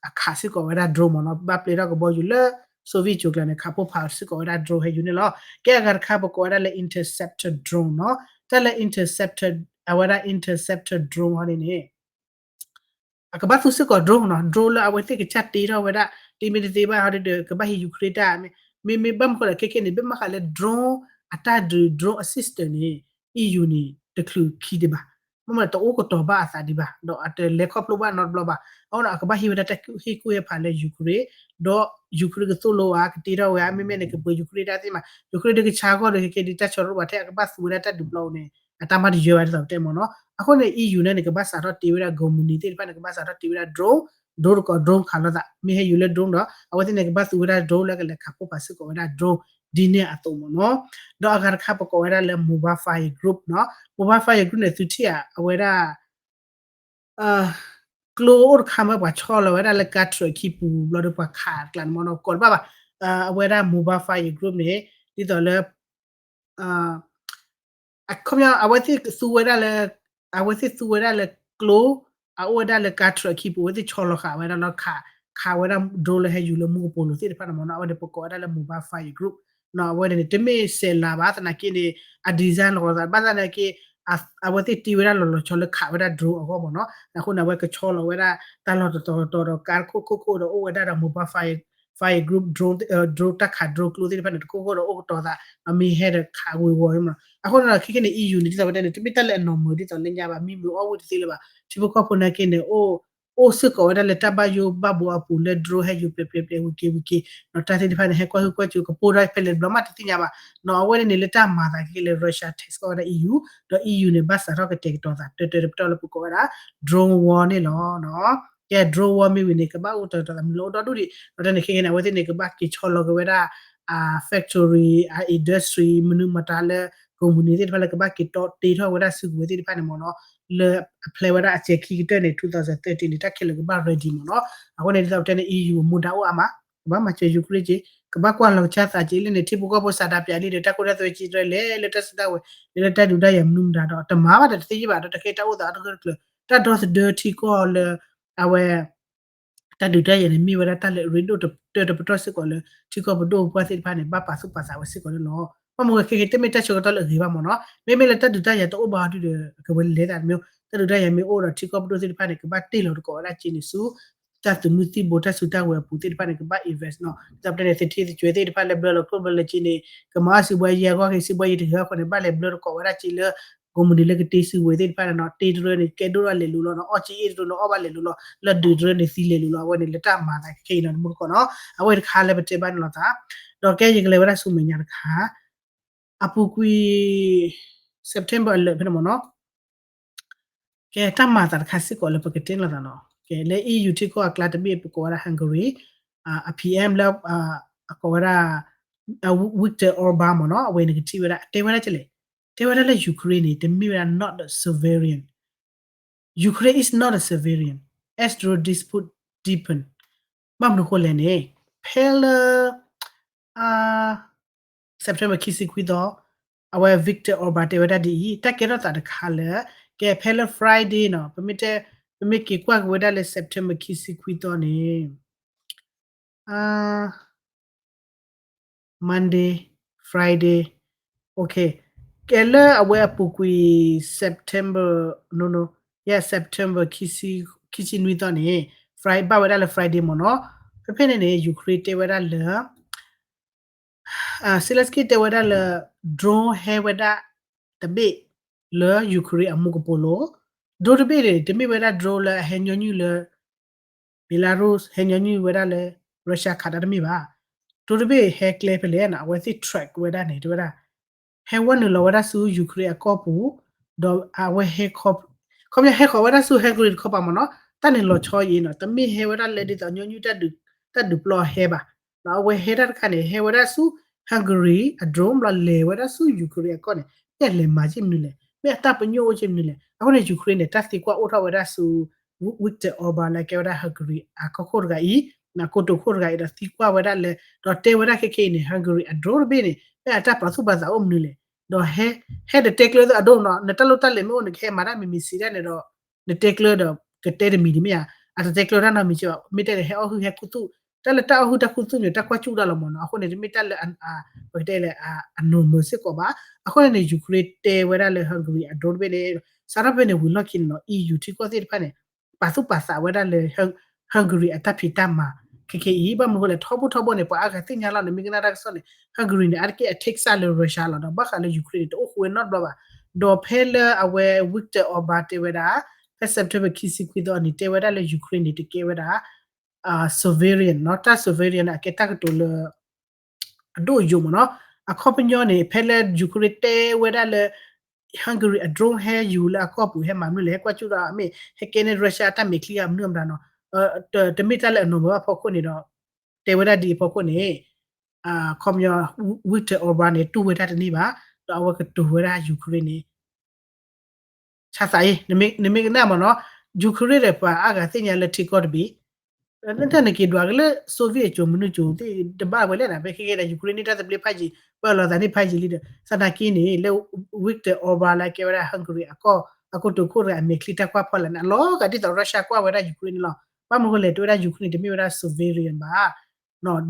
အခးစ့ၢ်ကီးဝဲဒၣ် drone မ့ၢ်နီၤ ဘၣ်ပျဲထီၣ်ကဘီယူၤလၢ Soviet ကၠိၤကျါန့ၣ် ခးဖှိၣ်ဖးစ့ၢ်ကီးဝဲဒၣ် drone ဟဲယူၤန့ၣ်လီၤ. ကဲအဂၤတခါ ပကိးဝဲဒၣ်လၢ interceptor drone နီၤ တၢ်လၢ interceptor အဝဲဒၣ် interceptor drone ဟီန့ၣ်န့ၣ် အကဘၣ်သူစ့ၢ်ကီး drone နီၤ drone လၢအဝဲသ့ၣ်ကစၢ်တ့ထီၣ်ဝဲဒၣ် တမ့ၢ်တသ့ဘၣ်ဟီဒီး ကဘၣ်ဟံး Ukraine တၢ် မ့မ့ၢ်ဘၣ်မနုၤဃိလဲၣ်ခဲခဲန့ၣ် ဘၣ်မၤဃာ်လၢ drone အတၢ်ဒုး drone အ system န့ၣ် EU န့ၣ် တချုးခံဒံးဘၣ် မ့မ့ၢ်တအိၣ်ကတီၤဘၣ်အသးဒံးဘၣ် ဒီးအတလဲၤခီဖျိဘၣ်နီတဘျီဘၣ် အဃိန့ၣ် အကဘၣ်ဟံးဝဲဒၣ်တၢ်ဟ့ၣ်ကူၣ်ဟ့ၣ်ဖးလၢ Ukraine ဒီး Ukraine ကသိၣ်လိအါ ကတ့ထီၣ်ဝဲ မ့မ့ၢ်န့ၣ် ကပှ့ၤ Ukraine တၢ်သ့ၣ်မး Ukraine ဒုးကဆါဂီၢ်ဒီး ခဲခဲဒုးတၢ်ဆီတရိၣ်ဘၣ်ထဲ အကဘၣ်သူဝဲဒၣ်တၢ်ဒုးပျီန့ၣ် အတၢ်မၤတယၢၤဘၣ်ဒ်သိးပတဲမ့ၢ်နီၤ အဃိန့ၣ် EU န့ၣ်န့ၣ် ကဘၣ်စးထီၣ်တ့ဝဲဒၣ် ကုမ္ပဏီသ့ၣ်တဖၣ်န့ၣ် ကဘၣ်စးထီၣ်တ့ဝဲဒၣ် drone drone တကိး drone ခးလိာ်သး မ့ၢ်ဟဲယူၤလၢ drone ဒီး အဝဲသ့ၣ်န့ၣ် ကဘၣ်သူဝဲဒၣ် drone လၢကလဲၤခးဖှိၣ်ဖးစ့ၢ်ကီးဝဲဒၣ် drone ဒ်န့ၣ်အသိးမ့ၢ်နီၤ ဒီးအဂၤတခါ ပကိးဝဲဒၣ်လၢ mobile fire group နီၤ mobile fire group န့ၣ် သုထံၣ်ဧါ အဝဲဒၣ် ကျိအိၣ်တခါမ့ၢ်ပှၤဆီလီၤဝဲဒၣ်လၢ ကါထြၢး အခံပူၤဘျီဒီးပှၤခးကျါန့ၣ်မ့ၢ်နီၤ ကိးတဘၣ်ဘၣ် အဝဲဒၣ် mobile fire group န့ၣ် ဒ်သိးလၢ အခီပညီ အဝဲသ့ၣ်သူဝဲဒၣ်လၢ အဝဲသ့ၣ်သူဝဲဒၣ်လၢကျိ အအိၣ်ဝဲဒၣ်လၢ ကါထြၢး အခံပူၤ အဝဲသ့ၣ်ဆီလီၤဃာ်ဝဲဒၣ်လီၤ ခး ခးဝဲဒၣ် drone လၢဟဲယူၤလၢမူကပိာ်လိၤသ့ၣ်တဖၣ်န့ၣ်မ့ၢ်နီၤ အဝဲန့ၣ် ပကိးဝဲဒၣ်လၢ mobile fire group နီၤ အဝဲန့ၣ်န့ၣ် တမ့ၢ်စဲးလၤဘၣ် သနာ်က့န့ၣ် အ design လီၤဂီၤသး ဘၣ်သနာ်က့ အဝဲသ့ၣ်တ့ဝဲဒၣ်လီၤလီၤဆီလၢခးဝဲဒၣ် drone အဂီၢ်မ့ၢ်နီၤ အဃိန့ၣ် အဝဲကဆီလီၤဝဲဒၣ် တၢ်လီၢ်တတီၤတတီၤဒီး ကါခိၣ်ခိၣ်ခိၣ်ဒီး အိၣ်ဝဲဒၣ်ဒီး mobile fire fire group drone drone တၢ်ခး drone ကျိသ့ၣ်တဖၣ်န့ၣ် တခိၣ်ခိၣ်ဒီးအိၣ်ကတီၤသး မ့ၢ်ဟဲဒီးခးဝ့ၤဝီၤမ့ၢ်နီၤ အဃိန့ၣ်ဒီး ခဲခဲန့ၣ် EU န့ၣ် ဒ်သိးပတဲန့ၣ် တမ့ၢ်တၢ်လၢအ normal ဒ်သိးလၢညါဘၣ် မံမုာ်အီၣ်ဝံၣ်တသ့လၢၤဘၣ် ထံဖိကီၢ်ဖိနာ်က့န့ၣ် အိၣ် အိၣ်စ့ၢ်ကီးဝဲဒၣ်လၢတၢ်ဘၣ်ယိၣ်ဘၣ်ဘှီအပူၤလၢ drone ဟဲယူၤပျဲပျဲပျဲဝံၤက့ၤဝံၤက့ၤ ဒီးတၢ်သ့ၣ်တဖၣ်န့ၣ် ဟဲကွၢ်ဟုၣ်ကွၢ်စူၤ ကပိၢ်ထီၣ်ဖဲလဲၣ်တဘျီမးတသ့ၣ်ညါဘၣ် နီၤ အဝဲန့ၣ်န့ၣ် လၢတၢ်မၤသးခဲခဲလၢ Russia tax ကီးဝဲဒၣ် EU ဒီး EU န့ၣ် ဘၣ်စးထီၣ်ကတဲာ်ကတီၤသး တၢတၢတပတီၢ်လၢပကိးဝဲဒၣ် drone war န့ၣ်လီၤ ကဲ drone war မ့ၢ်ဝံၤန့ၣ် ကဘၣ်အိၣ်တၢ်တတီၤသးမနုၤလၢအိၣ်ဒီဒူၣ်ဒံး ဒီးတၢ်န့ၣ်ခဲခဲန့ၣ် အဝဲသ့ၣ်န့ၣ် ကဘၣ်က့ၤဆီလီၤက့ၤဝဲဒၣ် အ factory အ industry မနုၤမတၤလၢ ကုမ္ပဏီသ့ၣ်တဖၣ်လၢကဘၣ်က့ၤတီတ့ထီၣ်ဝဲဒၣ်စုကဝဲၤသ့ၣ်တဖၣ်န့ၣ်မ့ၢ်နီၤ လၢအ plan ဝဲဒၣ်အစဲၤခံကတၢၢ်န့ၣ် two thousand thirty န့ၣ် တၢ်ခဲလၢာ်ကဘၣ် ready မ့ၢ်နီၤ အဃိန့ၣ် ဒ်သိးပတဲန့ၣ် EU အမူဒါအိၣ်အါမး ကဘၣ်မၤစၢၤ Ukraine က့ ကဘၣ်ကွၢ်လီၤကဆါသးက့လၢန့ၣ် ထံဖိကီၢ်ဖိစးဒးပၠးလံဒီး တၢ်ခိတၢ်သွဲက့တလဲၤလၢတၢ်စုတၢ်ဝဲၤ လၢတၢ်ဒုးတၢ်ယၤမနုၤမတၤဒီး တမၤဘၣ်ဒီးတသ့ယ့ၢ်ဘၣ်ဒီး တကဲတၢ်အိၣ်သးအတဂၢၢ်တကျၢၤ တၢ်ဒီသဒၢထံကီၢ်လၢ အဝဲ တၢ်ဒုးတၢ်ယၤန့ၣ် မ့ၢ်ဝဲဒၣ်တၢ်လၢအရ့ဒိၣ်တၢတပတီၢ်စ့ၢ်ကီးလၢ ထံကီၢ်ပဒိၣ်ပပှၢ်သ့ၣ်တဖၣ်န့ၣ် ဘၣ်ပာ်သူၣ်ပာ်သးဝဲစ့ၢ်ကီးန့ၣ်လီၤ. ဘၣ်မနုၤဝဲခဲကနံၣ် တမ့ၢ်တၢ်ဆၢကတီၢ်လၢအဂ့ၤဘၣ်မ့ၢ်နီၤ, မ့မ့ၢ်လၢတၢ်ဒုးတၢ်ယၤတအိၣ်ဘၣ်ဒုဒီး ကဝဲလဲၤသးတမ့ၢ် တၢ်ဒုးတၢ်ယၤမ့ၢ်အိၣ်ဒီး ထံကီၢ်ပဒိၣ်သ့ၣ်တဖၣ်န့ၣ် ကဘၣ်တ့ၢ်လီၤသကိးဝဲဒၣ်စ့န့ၣ်ဆူ တၢ်သုးမုၢ်သံၣ်ဘိ တၢ်စုတၢ်ဝဲၤအပူၤသ့ၣ်တဖၣ်န့ၣ် ကဘၣ် invest နီၤ. ဒ်သိးပတဲန့ၣ် သထ့သကွဲးသ့ၣ်တဖၣ်လၢဘျၢလီၤကျိၣ်ဘျၢလၢစ့န့ၣ် ကမၤအီၣ်စံးဘှါယဲအဂီၢ်က့ၤ စံးဘှါယဲတဂ့ၤအဃိန့ၣ် ဘၣ်လဲၤဘျၢသကိးဝဲဒၣ်စ့လၢ ကိးမုၢ်နံၤလၢကတ့စုဝဲသ့ၣ်တဖၣ်န့ၣ်နီၤ, တ့တရၢန့ၣ် ကဲဒိၣ်ထီၣ်လဲၤလိၤလီၤနီၤ, အီၣ်က့အ့ၣ်တရၢန့ၣ် အီၣ်ဘၣ်လဲၤလိၤလီၤ, လၢဒုးတရၢန့ၣ်သံလဲၤလိၤလီၤ. အဝဲန့ၣ်လၢတၢ်မၤသးခဲအံၤနီၤ တမူတကိးနီၤ, အဝဲတခါလၢပတဲဘၣ်န့ၣ်လီၤသး, ဒီးကဲယကလဲၤဝဲဒၣ်ဆူမဲာ်ညါတခါ အပူၤကွံာ် September အလၢာ်ဖဲန့ၣ်မ့ၢ်နီၤ, ကဲတၢ်မၤသးတခါစ့ၢ်ကီးလၢပကတဲန့ၣ်လီၤသးနီၤ, ကဲလၢ E U ထံကီၢ်အကျါတဘ့ၣ် ပကိးဝဲဒၣ် Hungary အ P M လၢ အကိးဝဲဒၣ် Viktor Orban မ့ၢ်နီၤ, အဝဲန့ၣ်ကထံၣ်ဝဲဒၣ် တဲဝဲဒၣ်ကလဲၣ်, တဲဝဲဒᣣ်လၢ Ukraine န့ၣ် တမ့ၢ်ဝဲဒၣ် not a sovereign, Ukraine is not a sovereign as the dispute deepen. ဘၣ်မနုၤဃိလဲၣ်န့ၣ် ဖဲလၢ September ခံဆံခွံသီ အဝဲ Viktor Orban တဲဝဲဒၣ်ဒ်အံၤ, တၢ်ကဲထီၣ်သးတခါလၢ ကဲဖဲလၢ Friday နီၤ, ပမ့ၢ်တဲ ပမ့ၢ်က့ၤကွၢ်က့ၤဝဲဒၣ်လၢ September ခံဆံခွံသီန့ၣ် Monday, Friday, okay, ကဲလၢအဝဲအပူၤကွံာ် September, no, no, yeah, September ခံဆံနွံသီန့ၣ် Friday ဘၣ်ဝဲဒၣ်လၢ Friday မ့ၢ်နီၤ, ဖဲဖဲန့ၣ်န့ၣ် Ukraine တဲဝဲဒၣ်လၢ Zelensky တဲဝဲဒၣ်လၢ drone ဟဲဝဲဒၣ်တဘ့ၣ်လၢ Ukraine အမူကပိာ်လိၤ, drone တဘ့ၣ်န့ၣ် တမ့ၢ်ဝဲဒၣ် drone လၢအဟဲညီနုၢ်လၢ Belarus ဟဲညီနုၢ်ဝဲဒၣ်လၢ Russia ခးတၢ်တမ့ၢ်ဘၣ်, drone တဘ့ၣ်ဟဲကျဲဖဲလဲၣ်နီၤ, အဝဲသ့ၣ် track ဝဲဒၣ်န့ၣ် တဲဝဲဒၣ် ဟဲဝဲနုာ်လီၤဝဲဒၣ်ဆူ Ukraine အကီၢ်ပူၤ, ဒီးအဝဲဟဲ ခီပညီဟဲဃီၤဝဲဒၣ်ဆူ Hungary တခီပၤမ့ၢ်နီၤ, တၢ်န့ၣ်လီၤဆီအံၤနီၤ, တမ့ၢ်ဟဲဝဲဒၣ်လၢဒ်သိးညီနုၢ် တၢ်ဒုးပျီဟဲဘၣ်, ဒီးအဝဲဟဲတၢ်တခါန့ၣ် ဟဲဝဲဒၣ်ဆူ Hungary အ drone ဘျီလဲၤဝဲဒၣ်ဆူ Ukraine အကီၢ်န့ၣ် မ့ၢ်အလဲၤမၤက့ၢ်မနုၤလဲၣ်, မ့ၢ်အတၢ်ပညိၣ်အိၣ်က့ၢ်မနုၤလဲၣ်. အဃိန့ၣ် Ukraine န့ၣ် တၢ်သံကွၢ်အိၣ်ထီၣ်ဝဲဒၣ်ဆူ Viktor Orban လၢကဲဝဲဒၣ် Hungary အကီၢ်ခိၣ်တဂၤအံၤ, အကိတိာ်ခိၣ်တဂၤအံၤဒီးသံကွၢ်ဝဲဒၣ်လၢ ဒီးတဲဝဲဒၣ်ခဲခဲအံၤန့ၣ် Hungary အ drone တဘ့ၣ်န့ၣ် မ့ၢ်အတၢ်ပာ်သူၣ်ပာ်သးအိၣ်မနုၤလဲၣ်, ဒီးဟဲ ဟဲတတဲကျၢၤအဒိနီၤ, နတၢ်လိၣ်တၢ်လဲၤမ့ၢ်အိၣ်န့ၣ် ကဟဲမၤတၢ်မံၤမံၤစံးဒၣ်န့ၣ်ဒီး နတဲကျၢၤဒီးကတဲတမံၤဒံးမ့ၢ်ဧါ, အတတဲကျၢၤတၢ်နီတမံၤစ့ၢ်ဘၣ်, မ့ၢ်တဲန့ၣ် ဟဲအီၣ်ဟုၣ်ဟဲခူသူၣ်, တၢ်လၢတၢ်အီၣ်ဟုၣ်တၢ်ခူသူၣ်န့ၣ် တၢ်ကွၢ်စူၣ်တၢ်လီၤမ့ၢ်နီၤ, အဃိန့ၣ် တမ့ၢ်တၢ်လၢ ပကတဲလၢ အ normal စ့ၢ်ကီးဘၣ်. အဃိန့ၣ်န့ၣ် Ukraine တဲဝဲဒၣ်လၢ Hungary အ drone တဘ့ၣ်န့ၣ်, စးထီၣ်ဖဲန့ၣ်ဝံၤလီၢ်ခံန့ၣ်နီၤ E U ထံကီၢ်သ့ၣ်တဖၣ်န့ၣ် ပာ်သူၣ်ပာ်သးဝဲဒၣ်လၢ Hungary အတၢ်ဖံးတၢ်မၤခဲခဲအံၤ, ဘၣ်မနုၤဃိလဲၣ် ထီဘိထီဘိန့ၣ် ပှၤအါဂၤသ့ၣ်ညါလီၤန့ၣ် မ့ၢ်ကနၣ်တၢ်ကစီၣ်န့ၣ် Hungary န့ၣ် အါတက့ၢ်အ take side လၢ Russia လီၤ, ဒီးဘၣ်ဃးလၢ Ukraine န့ၣ် တအိၣ်ဃူဝဲနီတဘျီဘၣ်. ဒီးဖဲလၢအဝဲ Viktor Orban တဲဝဲဒၣ် ဖဲ September ခံဆံခွံသီန့ၣ် တဲဝဲဒၣ်လၢ Ukraine န့ၣ် တကဲဝဲဒၣ် sovereign နီၤ, တၢ် sovereign န့ၣ် အကဲတၢ်ကတိၤလၢ အဒိၣ်အယိာ်မ့ၢ်နီၤ. အခီပညီန့ၣ် ဖဲလၢ Ukraine တဲဝဲဒၣ်လၢ Hungary အ drone ဟဲယူၤလၢအကီၢ်ပူၤ ဟဲမၤမနုၤလဲၣ်, ဟဲကွၢ်စူၣ်ဒီး မ့ၢ်ဟဲကဲန့ၢ် Russia အတၢ်မဲာ်ချံအမနုၤမတၤနီၤ, တမ့ၢ်တၢ်လၢအ normal ဘၣ်ဖီခိၣ်န့ၣ်ဒီး တဲဝဲဒၣ်ဒ်အံၤဖီခိၣ်န့ၣ် အခီပညီ Viktor Orban န့ၣ် တူၢ်ဝဲဒၣ်တန့ၢ်ဘၣ်, ဒီးအဝဲကတိၤဝဲဒၣ် Ukraine န့ၣ် ဆါသးအံၤ နမ့ၢ်ကနၣ်မ့ၢ်နီၤ, Ukraine ဒီးပှၤအါဂၤသ့ၣ်ညါလၢထံကီၢ်တဘ့ၣ်, တၢ်နက့ၤဒွးက့ၤလၢ Soviet အစိၤမနုၤစိၤသ့ၣ်တဘၣ်ဝဲလဲၣ်နီၤ, ဖဲခဲကဲဒီး Ukraine န့ၣ်တၢ်သဘျ့ဖးယံၤ ပၢလီၤသးန့ၣ်ဖးယံၤလံဒီး သနာ်က့န့ၣ် လၢ Viktor Orban လၢကဲဝဲဒၣ် Hungary အကီၢ် အကိတိာ်ခိၣ်တဂၤအမဲာ်ချံတၢ်ကွၢ်ဖီလာ်န့ၣ် အလီၤဂာ်ဒ်သိး Russia ကွၢ်ဝဲဒၣ် Ukraine န့ၣ်လီၤ. ဘၣ်မနုၤဃိလဲၣ် တဲဝဲဒၣ် Ukraine န့ၣ် တမ့ၢ်ဝဲဒၣ် sovereign ဘၣ်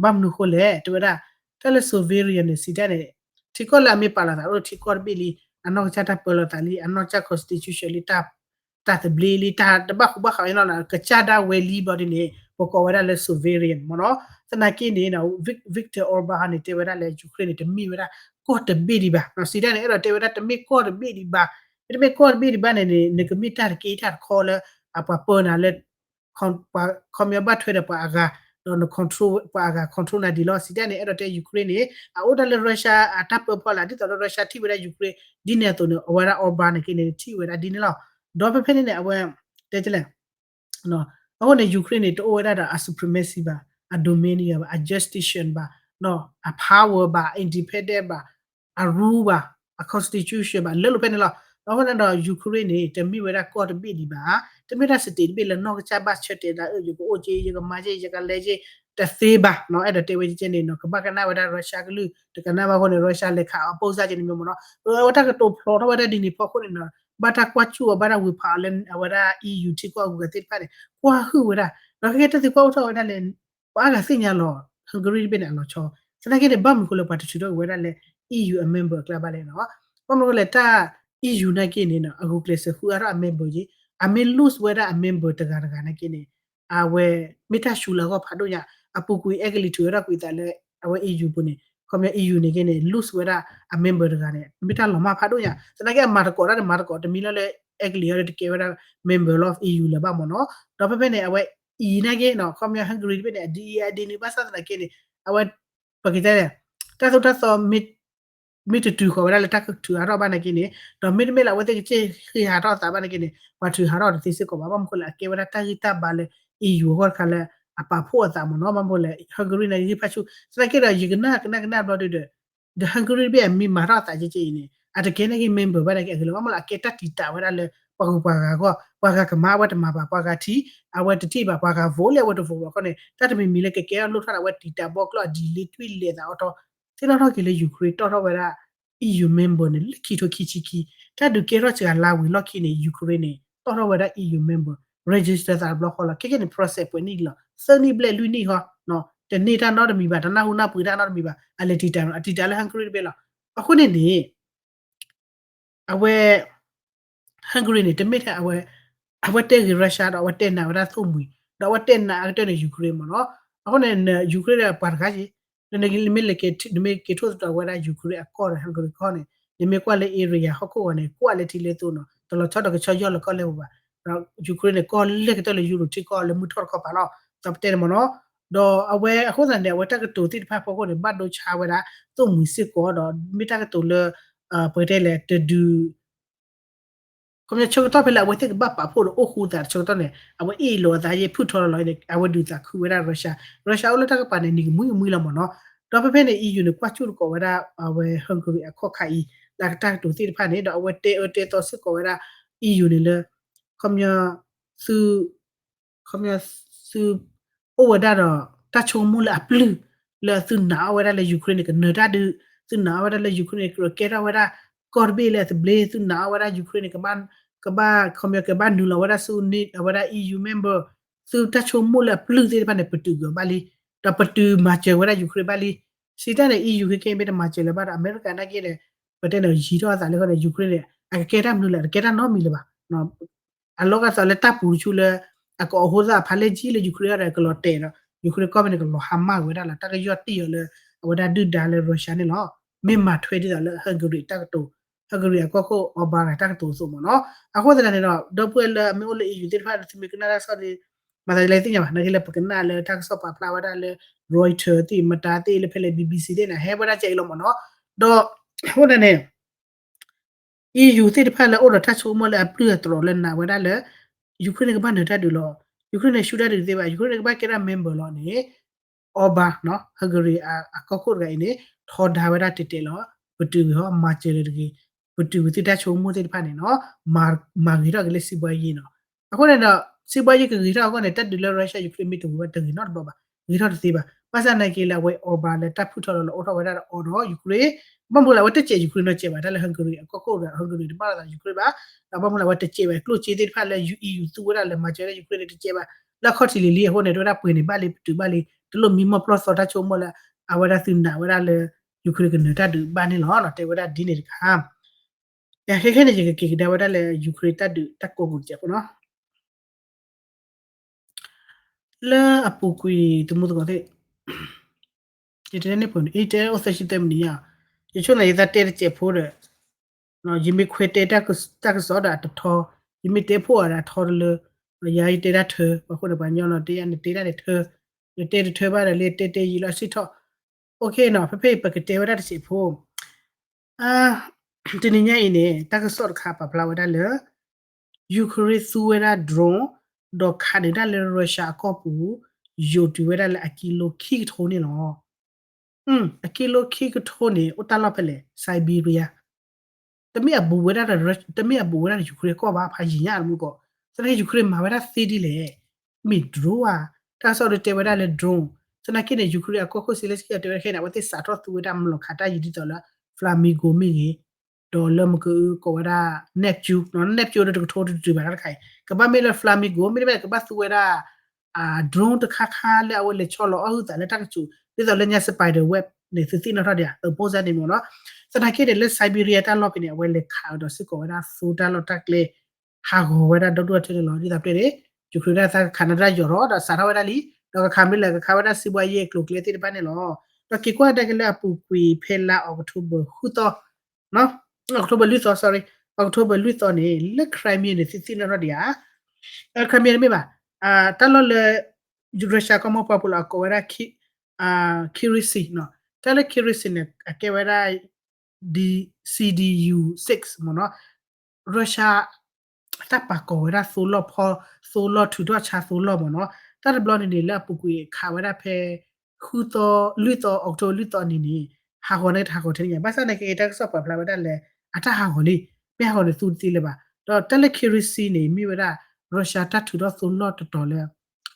ဘၣ်မနုၤဃိလဲၣ် တဲဝဲဒၣ် တၢ်လၢ sovereign န့ၣ် စံးတၢ်န့ၣ် ထံကီၢ်လၢအမ့ၢ်ပာ်လီၤသးအိၣ်ထံကီၢ်တဘ့ၣ်လံ, အနီၢ်ကစၢ်တၢ်ပၢလီၤသးလံ, အနီၢ်ကစၢ် constitution လံ, တၢ်သဘျ့လံ, တၢ်တဘၣ်ဃူဘၣ်ဃးအံၤနီၤ ကစၢ်ဒၣ်ဝဲလံဘျီဒ်န့ၣ် ပကိးဝဲဒၣ်လၢ sovereign မ့ၢ်နီၤ. သနာ်က့န့ၣ် Viktor Orban န့ၣ် တဲဝဲဒၣ်လၢ Ukraine န့ၣ် တမ့ၢ်ဝဲဒၣ်ကီၢ်တဘ့ၣ်ဒံးဘၣ်, စံးတၢ်န့ၣ် အဲၣ်ဒိးတဲဝဲဒၣ်တမ့ၢ်ကီၢ်တဘ့ၣ်ဒံးဘၣ်, မ့တမ့ၢ်ကီၢ်တဘ့ၣ်ဒံးဘၣ်န့ၣ် နကမ့ၢ်တၢ်တက့ၢ်တၢ်တခီလၢ အပှၤပၢနၤလၢ ပှၤခီပညီဘၣ်ထွဲဒီးပှၤအဂၤ, ဒီးန control ပှၤအဂၤ control နၤဒ်လီၤ. စံးတၢ်န့ၣ် အဲၣ်ဒိးတဲ Ukraine န့ၣ် အအိၣ်ဒၣ်လၢ Russia အတၢ်ပၢဖီလာ် ဒ်သိးလၢ Russia ထံၣ်ဝဲဒၣ် Ukraine ဒ်န့ၣ်အသိးန့ၣ် အဝဲဒၣ် Orban န့ၣ်က့န့ၣ် ထံၣ်ဝဲဒၣ်ဒ်န့ၣ်လီၤ. ဒီးဖဲဖဲန့ၣ်န့ၣ် အဝဲ တဲလဲၣ် အဃိန့ၣ် Ukraine န့ၣ် တအိၣ်ဝဲဒၣ်ဒီးအ supremacy ဘၣ်, အ dominion ဘၣ်, အ jurisdiction ဘၣ်, အ power ဘၣ်, independent ဘၣ်, အ rule ဘၣ်, အ constitution ဘၣ် လၢလိာ်ဖဲန့ၣ်လီၤ. အဃိန့ၣ်ဒီး Ukraine န့ၣ် တမ့ၢ်ဝဲဒၣ်ကီၢ်တဘ့ၣ်ဒံးဘၣ်, တမ့ၢ်ဒၣ် state တဘ့ၣ်လၢနီၢ်ကစၢ်ဘၣ်ဆၢတဲာ်ဒၣ်အၢ ယကအိၣ်က့ ယကမၤက့ ယကလဲၤက့ တသ့ဘၣ်နီၤ. အဲၣ်ဒိးတဲဝဲကဲန့ၣ်နီၤ ကဘၣ်ကနၣ်ဝဲဒၣ် Russia ကလုၢ် တကနၣ်ဘၣ်အဃိန့ၣ် Russia လဲၤခးအီၤပိၢ်စၢ်ကဲန့ၣ်မ့ၢ်မ့ၢ်နီၤ. အဝဲတၢ်ကတိၤဖျိးထီၣ်ဝဲဒၣ်ဒ်န့ၣ်ဖီခိၣ်န့ၣ်နီၤ ဘၣ်တၢ်ကွၢ်စူၣ်အီၤ ဘၣ်တၢ်ဝံၤဖးအီၤလၢအဝဲဒၣ် EU ထံကီၢ်အဂုၤအဂၤသ့ၣ်တဖၣ်န့ၣ် ကွၢ်ဟုၣ်ဝဲဒၣ် ဒီးခဲကဲတၢ်သံကွၢ်အိၣ်ထီၣ်ဝဲဒၣ်လၢ ပှၤအါဂၤသ့ၣ်ညါလီၤ Hungary တဘ့ၣ်န့ၣ် အလီၤဆီ, သနာ်က့န့ၣ် ဘၣ်မနုၤဃိလၢပှၤတထုးထီၣ်က့ၤဝဲဒၣ်လၢ EU အ member အကျါဘၣ်လဲၣ်နီၤ. ဘၣ်မနုၤဃိလၢတၢ် EU နာ်က့န့ၣ်နီၤ အဂုာ်ကျဲးစၢးဃုအါထီၣ်အ member က့, အမ့ၢ် lose ဝဲဒၣ်အ member တဂၤတဂၤနာ်က့န့ၣ် အဝဲ မ့ၢ်တၢ်ဆူးလၢအဂီၢ်ဖးဒိၣ်ညါ, အပူၤကွံာ် Italy ထုးထီၣ်ကွံာ်သးလၢ အဝဲ EU ပူၤန့ၣ် ခီပညီ EU န့ၣ်က့န့ၣ် lose ဝဲဒၣ်အ member တဂၤန့ၣ် မ့ၢ်တၢ်လီၤမၢ်ဖးဒိၣ်ညါ, သနာ်က့အမၤသကိးတၢ်န့ၣ် မၤသကိးတမံၤလၢ လၢ Italy အံၤတကဲဝဲဒၣ် member of EU လၢၤဘၣ်မ့ၢ်နီၤ. ဒီးဖဲဖဲန့ၣ် အဝဲ EU နာ်က့နီၤ ခီပညီ Hungary တဘ့ၣ်န့ၣ် အဒ်အံၤအဒ်နုၤ ဘၣ်ဆၣ်သနာ်က့န့ၣ် အဝဲ ပကတဲ တၢ်သိၣ်တၢ်သီ မ့ၢ်တတုၤဃီၤဝဲဒၣ်လၢတၢ်ကထုးအါထီၣ်ဘၣ်နာ်က့န့ၣ်, ဒီးမ့တမ့ၢ်လၢအဝဲသ့ၣ်ကစ့ၢ်ဃ့ဟးထီၣ်အသးဘၣ်နာ်က့န့ၣ် ပှၤထုးဟးထီၣ်တသ့စ့ၢ်ကီးဘၣ်. ဘၣ်မနုၤဃိလၢအကဲဝဲဒၣ်တၢ်ဂံၢ်တၢ်ဘါလၢ EU အဂီၢ်တခါလၢ အပာ်ဖှိၣ်အသးမ့ၢ်နီၤ. ဘၣ်မနုၤဃိလၢ Hungary နာ်က့ဂံၢ်ဖးဆူၣ် သနာ်က့ဒီး ယကနၣ်ကနၣ်ကနၣ်ဘျီဒုဒီး ဒီး Hungary တဘ့ၣ်အမ့ၢ်မၤထီၣ်အသးကဲကဲအံၤန့ၣ် အတကဲနာ်က့ member ဘၣ်နာ်က့အဂ့ၤလီၤ. ဘၣ်မနုၤလၢအကဲတၢ်တံာ်တာ်ဝဲဒၣ်လၢ ပှၤဂုၤပှၤဂၤအဂီၢ်, ပှၤဂၤကမၤအဝဲတမၤဘၣ်, ပှၤဂၤထံၣ် အဝဲတထံၣ်ဘၣ်, ပှၤဂၤ vote လၢအဝဲတ vote ဘၣ်ခီန့ၣ် တၢ်တမံၤမံၤလၢကကဲထီၣ်လိၣ်ထီၣ်ဒီး အဝဲတံာ်တာ်ဘီကျိာ်အဒ်လ့တွံၢ်လဲၤသးအိၣ်ထီၣ် သ့ၣ်နီၣ်ထီၣ်က့ၤလၢ Ukraine တီၣ်ထီၣ်ဝဲဒၣ် EU member န့ၣ် လၢခံထိခံဆံခံ, တၢ်ဒုးကဲထီၣ်စှၤလါဝံၤလီၢ်ခံန့ၣ် Ukraine န့ၣ် တီၣ်ထီၣ်ဝဲဒၣ် EU member, register သးတဘျီဃီလီၤ. ခဲကဲန့ၣ် process ပှဲၤနံၣ်လီၤ, သၢနံၣ်ဘျဲၣ်လွံၢ်နံၣ်ဃီ, တန့ၢ်တၢ်နီတမံၤဘၣ်, တနၢ်ဟူနၢ်ပှ့ၤတၢ်နီတမံၤဘၣ်, အလဲၤတံာ်တာ်, အတံာ်တာ်လၢ Hungary တဘ့ၣ်လီၤ. အဃိန့ၣ်န့ၣ် အဝဲ Hungary န့ၣ် တမ့ၢ်ထဲအဝဲ အဝဲတဲဂ့ၤ Russia ဒီး အဝဲတဲနာ်ဝဲဒၣ်သိၣ်မှံၤ, ဒီးအဝဲတဲနာ်အကတၢၢ်န့ၣ် Ukraine မ့ၢ်နီၤ. အဃိန့ၣ် Ukraine ဒီးပှၤတဂၤက့ၤ နမ့ၢ်လဲၤက့ၤထိၣ်သတြီၤဝဲဒၣ် Ukraine အကီၢ်ဒီး Hungary ကီၢ်န့ၣ် နမ့ၢ်ကွၢ်လၢ area ဟီၣ်ခိၣ်ဂီၤန့ၣ် ကွၢ်လၢထံလၢသိနီၤ, တလီၤဆီဒီးကဆီယီၢ်လၢကီၢ်လၢပူၤဘၣ်. ဒီး Ukraine န့ၣ် ကီၢ်လၢကတၢၢ်လၢ Europe ထံကီၢ်လၢမုၢ်ထီၣ်တခီပၤလီၤ, ဒီးပတဲန့ၣ်မ့ၢ်နီၤ. ဒီးအဝဲအဃိသတးန့ၣ် အဝဲတၢ်ကတိၤသ့ၣ်တဖၣ်ဖီခိၣ်န့ၣ် ဘၣ်ဒိဆါဝဲဒၣ် သိၣ်မှံၤစ့ၢ်ကီးဒီး မ့ၢ်တၢ်ကတိၤလၢ ပကတဲလဲၣ် တဒုး ခီပညီဆၢကတီၢ်ဖဲလၢအဝဲသ့ၣ်ကဘၣ်ပာ်ဖှိၣ်ဒီးအိၣ်ဃူသးတဆၢကတီၢ်န့ၣ် အဝဲအ့ၣ်လိာ်အသးယဲ ဖုၣ်ထီၣ်လီၤလီၤန့ၣ် အဝဲဒုးသးခုဝဲဒၣ် Russia, Russia အိၣ်လၢတၢ်ကပၤန့ၣ် နံၤကမှံကမှံလီၤမ့ၢ်နီၤ. ဒီးဖဲဖဲန့ၣ် EU န့ၣ် ကွၢ်ကၠူၣ်တကိးဝဲဒၣ် အဝဲ Hungary အခီၣ်ခါအံၤ လၢအကတၢ်ကတိၤသ့ၣ်တဖၣ်န့ၣ် ဒီးအဝဲတဲအၢတဲသီစ့ၢ်ကီးဝဲဒၣ် EU န့ၣ်လၢ ခီပညီ သု ခီပညီ သု အိၣ်ဝဲဒၣ်ဒီး တၢ်ဆိကမိၣ်လၢအပျုၢ် လၢသုနာ်အီၣ်ဝဲဒၣ်လၢ Ukraine န့ၣ် ကနၢၤတၢ်ဒုး, သုနာ်အီၣ်ဝဲဒၣ်လၢ Ukraine န့ၣ် ကကဲထီၣ်ဝဲဒၣ် ကီၢ်တဘ့ၣ်လၢအသဘျ့, သုနာ်အီၣ်ဝဲဒၣ် Ukraine န့ၣ် ကဘၣ် ကဘၣ် ခီပညီ ကဘၣ်နုာ်လီၤဝဲဒၣ်ဆူ အဝဲဒၣ် EU member, သုတၢ်ဆိကမိၣ်လၢအပျုၢ်သ့ၣ်တဖၣ်န့ၣ် ပတုာ်က့ၤအီၤဘၣ်လံ, ဒီးပတုာ်မၤစၢၤဝဲဒၣ် Ukraine ဘၣ်လံ. စံးတၢ်န့ၣ် EU ခဲကဲမ့ၢ်တမၤစၢၤလၢၤဘၣ်ဒီး အမဲရကၤနာ်က့ဒီး ပတဲန့ၣ် ယံၤထီၣ်အသးလၢဃီန့ၣ် Ukraine န့ၣ် အကကဲတၢ်မနုၤလဲၣ်, အတကဲတၢ်နီတမံၤလၢၤဘၣ်. အလီၢ်ကသးလၢတၢ်ပူၤတဆူလၢ အကအီၣ်ဟိသးဖးလဲၢ်ကံလၢ Ukraine ဒီးကလီၤတဲာ်ဒီး Ukraine ကီၢ်ဖဲန့ၣ် ကလီၤဟါမၢ်ကွံာ်ဝဲဒၣ်လီၤ. တၢ်ကယီၢ်တံၢ်အီၤလၢ အဝဲဒၣ်ဒုၣ်ဒါလၢ Russia န့ၣ်လီၤ. မ့ၢ်မၤထွဲဒ်သိးလၢ Hungary တၢ်ကတိၤ, Hungary အကီၢ်ခိၣ် Orbán တၢ်ကတိၤအသိးမ့ၢ်နီၤ. အဃိသတးန့ၣ်ဒီး ဒီပုၢ်ဝဲၢ်လၢအမ့ၢ်အိၣ်လၢ EU သ့ၣ်တဖၣ် သုမ့ၢ်ကနၣ်တၢ်ကစီၣ်ဒီး မၤသးလၢသ့ၣ်ညါဘၣ် နာ်က့လၢပကနၣ်လၢတၢ်ကစီၣ်ပာ်ဖျါဝဲဒၣ်လၢ Reuters သ့ၣ် မတၤသ့ၣ်လၢဖဲလဲၣ် BBC သ့ၣ်န့ၣ် ဟဲဝဲဒၣ်ကဲအံၤလီၤမ့ၢ်နီၤ. ဒီး အဃိသတးန့ၣ် EU သ့ၣ်တဖၣ်လၢအိၣ်ဒီးတၢ်ဆိကမိၣ်လၢအပျုၢ်အတြီၤလၢနာ်ဝဲဒၣ်လၢ Ukraine န့ၣ်ကဘၣ်နၢၤတၢ်ဒုးလီၤ. Ukraine န့ၣ် ဆူၣ်တၢ်ဒုးတသ့ဘၣ်. Ukraine န့ၣ်ကဘၣ်ကဲဒၣ် member လီၤန့ၣ် Orbán နီၤ Hungary အကီၢ်ခိၣ်တဂၤအံၤန့ၣ် ထီဒါဝဲဒၣ်တဲာ်တဲာ်လီၤ. ပတုာ်ဝံၤဟီ မၤစၢၤလၢတဂ့ၤ, ပတုာ်ဝံၤသုတၢ်ဆိကမိၣ်သ့ၣ်တဖၣ်န့ၣ်နီၤ မၤဂ့ၤထီၣ်က့ၤလၢစံးဘှါယံၤနီၤ. အဃိန့ၣ်ဒီး စံးဘှါယံၤကဂ့ၤထီၣ်အဂီၢ်န့ၣ် တၢ်ဒုးလၢ Russia Ukraine မ့ၢ်တဂ့ၤဘၣ် တဂ့ၤနီတဘျီဘၣ်, ဂ့ၤထီၣ်တသ့ဘၣ်. ဘၣ်ဆၣ်နာ်က့လၢအဝဲ Orbán လၢတၢ်ဖုၣ်ထီၣ်လီၤလီၤအိၣ်ထီၣ်ဝဲဒၣ်ဒီးအီၤဒီး Ukraine ဘၣ်မနုၤလၢအဝဲတစဲး Ukraine နီတစဲးဘၣ် တၢ်လၢ Hungary အကီၢ်ခိၣ်ဒီး Hungary တဘၣ်လိာ်သး Ukraine ဘၣ်, ဒီးဘၣ်မနုၤလၢအဝဲတစဲးဘၣ် ကျိၣ်စ့သ့ၣ်တဖၣ်လၢ EU သူဝဲဒၣ်လၢမၤစၢၤဝဲဒၣ် Ukraine န့ၣ်တစဲးဘၣ်. လၢအခီၣ်ထံးလံၤလံအဃိန့ၣ် တဲဝဲဒၣ်ပှ့ၤန့ၣ်ဘၣ်လံ ပတုာ်ဘၣ်လံ တလိၣ်မံမီၢ်ပျီၢ်သီတၢ်ဆိကမိၣ်လၢ အဝဲဒၣ်သုနာ်ဝဲဒၣ်လၢ Ukraine ကနၢၤတၢ်ဒုးဘၣ်န့ၣ်လီၤ. တဲဝဲဒၣ်ဒ်န့ၣ်တခါ ခဲခဲန့ၣ် ယကက့ၤကဒါဝဲဒၣ်လၢ Ukraine တၢ်ဒုးတၢ်ကိးပူၤတစဲးဖိနီၤ. လၢအပူၤကွံာ်သမူသကိးသ့ၣ် ယတဲန့ၣ်ဖိန့ၣ် အံၤတဲအိၣ်သၢဆံသၢမံးနံးညါ, ယဆိကမိၣ်ယသးတဲတစဲးဖိဒီး ယမ့ၢ်ခွဲတဲတၢ်ကစီၣ်ဒီးအတထီ, ယမ့ၢ်တဲဖိအီၤဒီးအထီတလၢ, ယၤယတဲတၢ်ထၢ, ပှၤဃိန့ၣ်ပှၤညီနီၤ တဲယၤန့ၣ်တဲတၢ်န့ၣ်ထၢ, ယတဲတထၢဘၣ်ဒီးလၢတဲတဲယံာ်လီၤစံၣ်ထီၣ်. အိၣ်ခ့နီၤ ဖဲဖဲအံၤပကတဲဝဲဒၣ်တစဲးဖိ တနံၤညါအံၤန့ၣ် တၢ်ကစီၣ်တခါပာ်ဖျါဝဲဒၣ်လၢ Ukraine သူဝဲဒၣ် drone ဒီးခးဒုးတၢ်လၢ Russia အကီၢ်ပူၤ ယိာ်တုၤဝဲဒၣ်လၢအကံလိခံကထိန့ၣ်လီၤ. အကံလိခံကထိန့ၣ် အိၣ်တၢ်လီၢ်ဖဲလဲၣ် Siberia တမ့ၢ်အဘူးဝဲဒၣ်ဒီး တမ့ၢ်အဘူးဝဲဒၣ်ဒီး Ukraine ကီၢ်ဘၣ် ဖးယံာ်ညါတမူကီး, သနာ်က့ Ukraine မၤဝဲဒၣ်သ့ဒ်လဲၣ်, မ့ၢ် drone ဧါ, တၢ်ကစီၣ်ဒီးတဲဝဲဒၣ်လၢ drone, သနာ်က့န့ၣ် Ukraine အကီၢ်ခိၣ် Zelenskyy တဲဝဲဒၣ်ခဲန့ၣ် အဝဲသ့ၣ်စးထီၣ်သူဝဲဒၣ်မလီၤခးတၢ်ယံၤဒ်သိးလၢ Flamingo မ့ၢ်ဂ့ၤ, ဒီးလၢမကကိးဝဲဒၣ် Neptune, Neptune ဒီးတကထိတတုၤဘၣ်တခါအံၤ, ကဘၣ်မ့ၢ်လၢ Flamingo မ့တမ့ၢ်ကဘၣ်သူဝဲဒၣ် drone တခါခါလၢအဝဲလဲၤဆီလီၤအီၣ်ဟုၣ်သးလၢတၢ်ကစူၤ ဒ်သိးလၢညါ spider web န့ၣ် သုသ့ၣ်နီၣ်ထီၣ်ဒံးဧါ အ post န့ၣ်မ့ၢ်နီၤ. သနာ်က့န့ၣ် လၢ Siberia တၢ်လီၢ်ဖဲန့ၣ် အဝဲလဲၤခးဒီးစ့ၢ်ကီးဝဲဒၣ်သိတၢ်လီၢ်တၢ်ကျဲ ဟးဂီၤဝဲဒၣ်ဒီဒူၣ်အထၢန့ၣ်လီၤ. ဒ်သိးပတဲန့ၣ် Ukraine ဒၣ်သးခးနၢ်တၢ်ယီၤထီၣ်ဒီးစးထီၣ်ဝဲဒၣ်လံ ဒီးကခးမ့ၢ်လဲၣ် ကခးဝဲဒၣ်စံးဘှါယဲၢ်ကျိၤကျဲသ့ၣ်တဖၣ်န့ၣ်လီၤ. ဒီးက့ၤကွၢ်ဒၣ်က့ၤလၢအပူၤကွံာ်ဖဲလါ October ဃုသီ October လွံၢ်သီ sorry October လွံၢ်သီန့ၣ် လၢ Crimea န့ၣ် သုသ့ၣ်နီၣ်ထီၣ်ဒံးဧါ Crimea တမ့ၢ်ဘၣ် တၢ်လီၢ်လၢ Russia ကီၢ်မိၢ်ပှၢ်ပူၤလီၤ အကိးဝဲဒၣ် Kirisk နီၤ. တၢ်လၢ Kirisk န့ၣ် အကဲဝဲဒၣ် D- C D U six မ့ၢ်နီၤ. Russia တၢ်ပာ်ကီၤဝဲဒၣ်သိလီၢ်ဖီ သိလီၢ်ထုးထီၣ်ဆါသိလီၢ်မ့ၢ်နီၤ. တၢ်တဘျီန့ၣ်န့ၣ် လၢအပူၤကွံာ်ခးဝဲဒၣ်ဖဲ ဃုသီ လွံၢ်သီ October လွံၢ်သီန့ၣ်န့ၣ် ဟးဂီၤန့ၣ်တဟးဂီၤထဲန့ၣ်ညါ ဘၣ်ဆၣ်န့ၣ် ကက့ၤတၢ်ကစီၣ်ပာ်ဖျါဝဲဒၣ်လၢ အတၢ်ဟးဂီၤလံ မ့ၢ်ဟးဂီၤန့ၣ်သူတသ့လၢၤဘၣ်. ဒီးတၢ်လၢ Kirisk န့ၣ် မ့ၢ်ဝဲဒၣ် Russia တၢ်ထုးထီၣ်သိလီၢ်တတီၤလၢ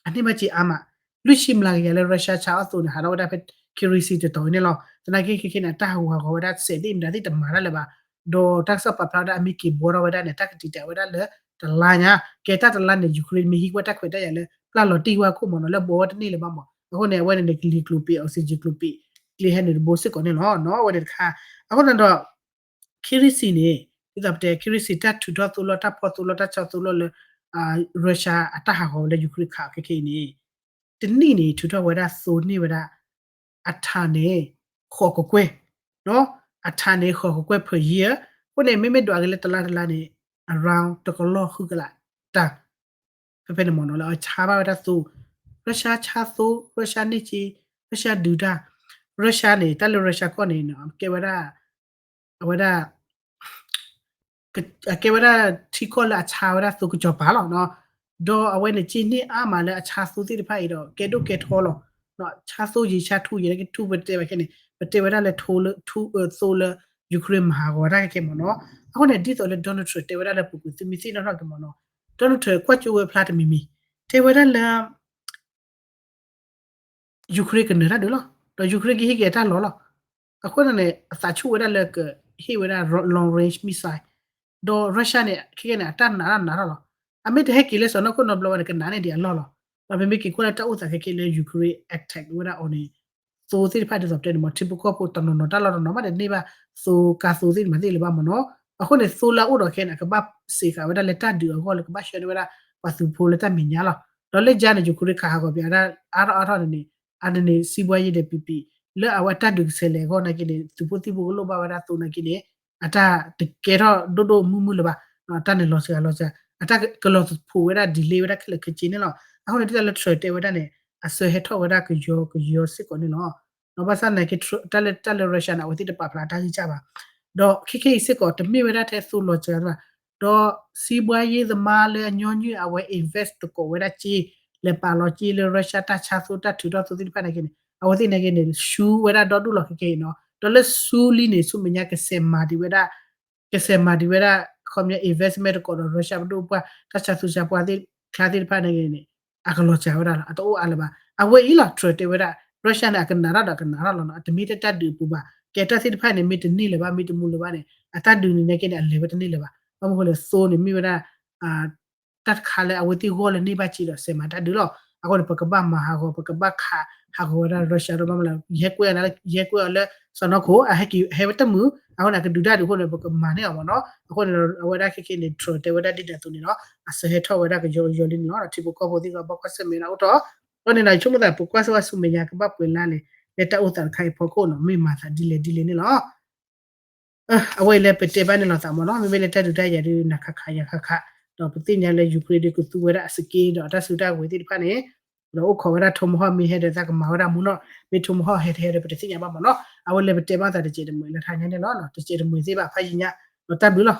အန့ၢ်ဘၣ်စ့အါမး လွံၢ်ဆံမျးကယၤလၢ Russia ဆါအီၣ်သိန့ၣ် ဟးထီၣ်ဝဲဒၣ်ဖဲ Kirisk တတီၤအံၤန့ၣ်လီၤ. သနာ်က့ခဲခဲန့ၣ် အတၢ်ဟးဂူာ်ဟးဂီၤဝဲဒၣ်စဲးဒ်အံၤမတၤသ့ၣ်တမၤတၢ်လၢၤဘၣ်. ဒီးတၢ်ကစီၣ်ပာ်ဖျါဝဲဒၣ်အမ့ၢ်က့ၤဘှီထီၣ်ဝဲဒၣ်န့ၣ် တၢ်ကတံာ်တာ်ဝဲဒၣ်လၢတလါညါ ကဲတၢ်တလါန့ၣ် Ukraine မ့ၢ်ဟံးကွၢ်တၢ်ခွဲးတၢ်ယာ်လၢ ပျၢ်လီၤတံၢ်ဝဲခိၣ်မ့ၢ်နီၤ လၢဘှီဝဲတန့ၢ်လၢၤဘၣ်မ့ၢ် အဃိန့ၣ် အဝဲန့ၣ်န့ၣ် ကလံၤကျိၤပံာ် oxygen ကျိၤပံာ် ကျ့ဟဲနုာ်တဘိစ့ၢ်ကီးန့ၣ်လီၤ. အဝဲန့ၣ်တခါ အဃိန့ၣ်ဒီး Kirisk န့ၣ် ဒ်သိးပတဲ Kirisk တၢ်ထုးထီၣ်သိလီၢ် တၢ်ဖီၣ်သိလီၢ် တၢ်ဆီသိလီၢ်လၢ Russia အတၢ်ဟးဂီၤဝဲလၢ Ukraine ခးခဲခဲအံၤန့ၣ် တနံၣ်န့ၣ် ထုးထီၣ်ဝဲဒၣ်သိန့ၢ်ဝဲဒၣ် အထးန့ၣ် ဃိးကကွဲၢ် အထးန့ၣ် ဃိးကကွဲၢ် per year အဃိန့ၣ် မ့မ့ၢ်ဒွးက့ၤလၢတလါတလါန့ၣ် around တကလီၢ်ဃုကလးတၢ် ဖဲဖဲန့ၣ်မ့ၢ်နီၤ လၢအဆါဘၣ်ဝဲဒၣ်သိ Russia ဆါသိ Russia န့ၢ်က့ Russia ဒုးတၢ် Russia န့ၣ် တၢ်လၢ Russia ကီၢ်န့ၣ် ကဲဝဲဒၣ် အဝဲဒၣ် အကဲဝဲဒၣ်ထံကီၢ်လၢအဆါဝဲဒၣ်သိကစီၤပၤလီၤ. ဒီးအဝဲန့ၣ်က့န့ၢ်အါမးလၢအဆါသိသ့ၣ်တဖၣ်အံၤဒီး ကဲဒိၣ်ကဲထီလီၤ. ဆါသိယံၤဆါထူယံၤ ကထူပတဲဘၣ်ခဲန့ၣ် ပတဲဝဲဒၣ်လၢ သိလၢ Ukraine မၤဟးဂီၤတၢ်ခဲခဲမ့ၢ်နီၤ. အဃိန့ၣ် ဒ်သိးလၢ Donald Trump တဲဝဲဒၣ်လၢပူၤကွံာ် သုမ့ၢ်သ့ၣ်နီၣ်ထီၣ်က့ၤမ့ၢ်နီၤ Donald Trump ကွၢ်ကၠိဝဲဖျါတမံၤမံၤ တဲဝဲဒၣ်လၢ Ukraine ကနၢၤတၢ်ဒုးလီၤ. ဒီး Ukraine ကဟ့ၣ်က့ၤအတၢ်လီၤလီၤ. အဃိန့ၣ်န့ၣ် အသးဆူၣ်ဝဲဒၣ်လၢကဟ့ၣ်ဝဲဒၣ် long range missile ဒီး Russia န့ၣ် ခဲကဲန့ၣ် အတၢ်နာ်ထီၣ်နာ်ထီၣ်လီၤ. အမ့ၢ်တဟဲက့ၤလၢစီၤနီၢ်ခိၣ်နီတဘျီဘၣ်န့ၣ် ကနၣ်န့ၢ်ဒံးအလီၢ်လီၤ. ဒီးပမ့ၢ်က့ၤကွၢ်လၢတၢ်အိၣ်သးခဲကဲလၢ Ukraine attack ဝဲဒၣ်အီၤန့ၣ် သိသ့ၣ်တဖၣ်ဒ်သိးပတဲန့ၣ်မ့ၢ် ထံဖိကီၢ်ဖိတနီၤနီၤတၢ်လီၢ်တနီၤမးန့ၣ် န့ၢ်ဘၣ်သိကါသိသ့ၣ်တဖၣ်သ့ၣ်လၢၤဘၣ်မ့ၢ်နီၤ. အဃိန့ၣ် သိလၢအအိၣ်ဒီးခဲန့ၣ် အကဘၣ်စ့းဃာ်ဝဲဒၣ်လၢတၢ်ဒုးအဂီၢ်လၢကဘၣ်ဆှၢန့ၢ်ဝဲဒၣ် ပှၤသုးဖိလၢတၢ်မဲာ်ညါလီၤ. ဒီးလၢယါန့ၣ် Ukraine ခးဟးဂီၤပၠးဒၣ်အါထီၣ်အါထီၣ်န့ၣ်န့ၣ် အန့ၣ်န့ၣ် စံးဘှါယံၤဒီးပံးပံး လၢအဝဲတၢ်ဒုးကဆဲးလဲၤအဂီၢ်နာ်က့န့ၣ် သုးဖိသံၣ်ဖိကလိၣ်ဘၣ်ဝဲဒၣ်သိနာ်က့န့ၣ် အတၢ်တကဲထီၣ်ဒိၣ်ဒိၣ်မုၢ်မုၢ်လၢၤဘၣ်. တၢ်န့ၣ်လီၤစှၤလီၤစှၤ အတၢ်ကလီၤဖိးဝဲဒၣ် delay ဝဲဒၣ်ခဲလၢာ်ခဲဆ့န့ၣ်လီၤ. အဃိန့ၣ် ဒ်တၢ်လၢ Trump တဲဝဲဒၣ်န့ၣ် အစၢဟဲထီၣ်ဝဲဒၣ်ကယီကယီစ့ၢ်ကီးန့ၣ်လီၤ. ဒီးဘၣ်ဆၣ်နာ်က့ တၢ်လၢ တၢ်လၢ Russia န့ၣ် အဝဲသ့ၣ်တပာ်ဖျါတၢ်ဂံၢ်စၢ်ဘၣ်. ဒီးခဲခဲအံၤစ့ၢ်ကီး တမ့ၢ်ဝဲဒၣ်ထဲသိလီၤစှၤဘၣ်. ဒီးစံးဘှါယံၤသမားလၢအညီနုၢ်အဝဲ invest သကိးဝဲဒၣ်က့ လဲၤပာ်လီၤက့လၢ Russia တၢ်ဆါသိတၢ်ထုးထီၣ်သိသ့ၣ်တဖၣ်နာ်က့န့ၣ် အဝဲသ့ၣ်နာ်က့န့ၣ် ဆူဝဲဒၣ်ဒီဒူၣ်လီၤခဲခဲအံၤနီၤ. ဒီးလၢဆူလံန့ၣ် ဆူမဲာ်ညါကစဲးမၤဒံးဝဲဒၣ် ကစဲးမၤဒံးဝဲဒၣ် ခီပညီ investment သကိးဒီး Russia ပဒိၣ်ပှၢ် တၢ်ဆါသူဆါပှၢ်သ့ၣ် ချါသ့ၣ်တဖၣ်နာ်က့န့ၣ် အကလီၤစှၤဝဲဒၣ်လီၤ. အတအိၣ်အါလၢၤဘၣ်. အဝဲအံၤလီၤ Trump တဲဝဲဒၣ် Russia န့ၣ် အကနၣ်ထီၣ်ဒီးကနၣ်ထီၣ်လီၤနီၤ. အတမ့ၢ်တၢ်ဒုးအပူၤဘၣ်. ကဲတၢ်သ့ၣ်တဖၣ်န့ၣ် မ့ၢ်တန့ၢ်လၢၤဘၣ် မ့ၢ်တမူလၢၤဘၣ်န့ၣ် အတၢ်ဒုးန့ၣ်နာ်က့န့ၣ် အလဲၤဝဲတန့ၢ်လၢၤဘၣ်. ဘၣ်မနုၤဃိလဲၣ် သိန့ၣ်မ့ၢ်ဝဲဒၣ် တၢ်တခါလၢအဝဲသ့ၣ်ဂီၢ်လၢန့ၢ်ဘၣ်စ့ဒီးစဲးမၤတၢ်ဒုးလီၤ. အဃိန့ၣ် ပကဘၣ်မၤဟးဂီၤ ပကဘၣ်ခးဟးဂီၤဝဲဒၣ် Russia ဒီးမ့ၢ်လၢ ယဟဲကွဲးအီၤ ယဟဲကွဲးအီၤလၢစီၤနီၢ်ခိၣ် အဟဲက့ၤဟဲဝဲတမုာ် အဃိန့ၣ် အကဒုးတၢ်ဒုးအဃိန့ၣ် ပကမၤန့ၢ်အီၤမ့ၢ်နီၤ. အဃိန့ၣ်ဒီး အဝဲဒၣ်ခဲခဲန့ၣ် Trump တဲဝဲဒၣ်ဒ်န့ၣ်အသိးန့ၣ်လီၤ. အစၢဟဲထီၣ်ဝဲဒၣ်ကယီကယီလံန့ၣ်လီၤ. ထံဖိကီၢ်ဖိသ့ၣ်တဖၣ်ဘၣ်ကွၢ်ဆၢၣ်မဲာ်ဒၣ်အိၣ်ထီၣ် အဃိန့ၣ်ဒီး ယဆိကမိၣ်သး ပကွၢ်ဆၢၣ်ဝဲဆူမဲာ်ညါကဘၣ်ပှဲၤလါလဲၣ် လၢတၢ်အိၣ်သးတခါအံၤဖီခိၣ်နီၤ မ့ၢ်မၤသးဒ်လဲၣ်ဒ်လဲၣ်န့ၣ်လီၤ. အဝဲအံၤလၢပတဲဘၣ်န့ၣ်လီၤသးမ့ၢ်နီၤ မ့မ့ၢ်လၢတၢ်ဒုးတၢ်ယၤဒုး နၤခးခးယၤခးခး ဒီးပသ့ၣ်ညါလၢ Ukraine ဒုးကသူဝဲဒၣ်အစက့ဒီးအတၢ်စုတၢ်ကဝဲၤသ့ၣ်တဖၣ်န့ၣ် ဒီးအိၣ်ခိးဝဲဒၣ် Tomahawk မ့ၢ်ဟဲဒီးသးကမၤဝဲဒၣ်မူနီၤ မ့ၢ် Tomahawk ဟဲတဟဲဒီးပတသ့ၣ်ညါဘၣ်မ့ၢ်နီၤ အဝဲလၢပတဲဘၣ်သးတစဲးတမှဲၤလၢထါညါန့ၣ်လီၤ တစဲးတမှဲၤသ့ၣ်ဘၣ်ဖးယံၤညါ ဒီးတၢ်ဘျုးလီၤ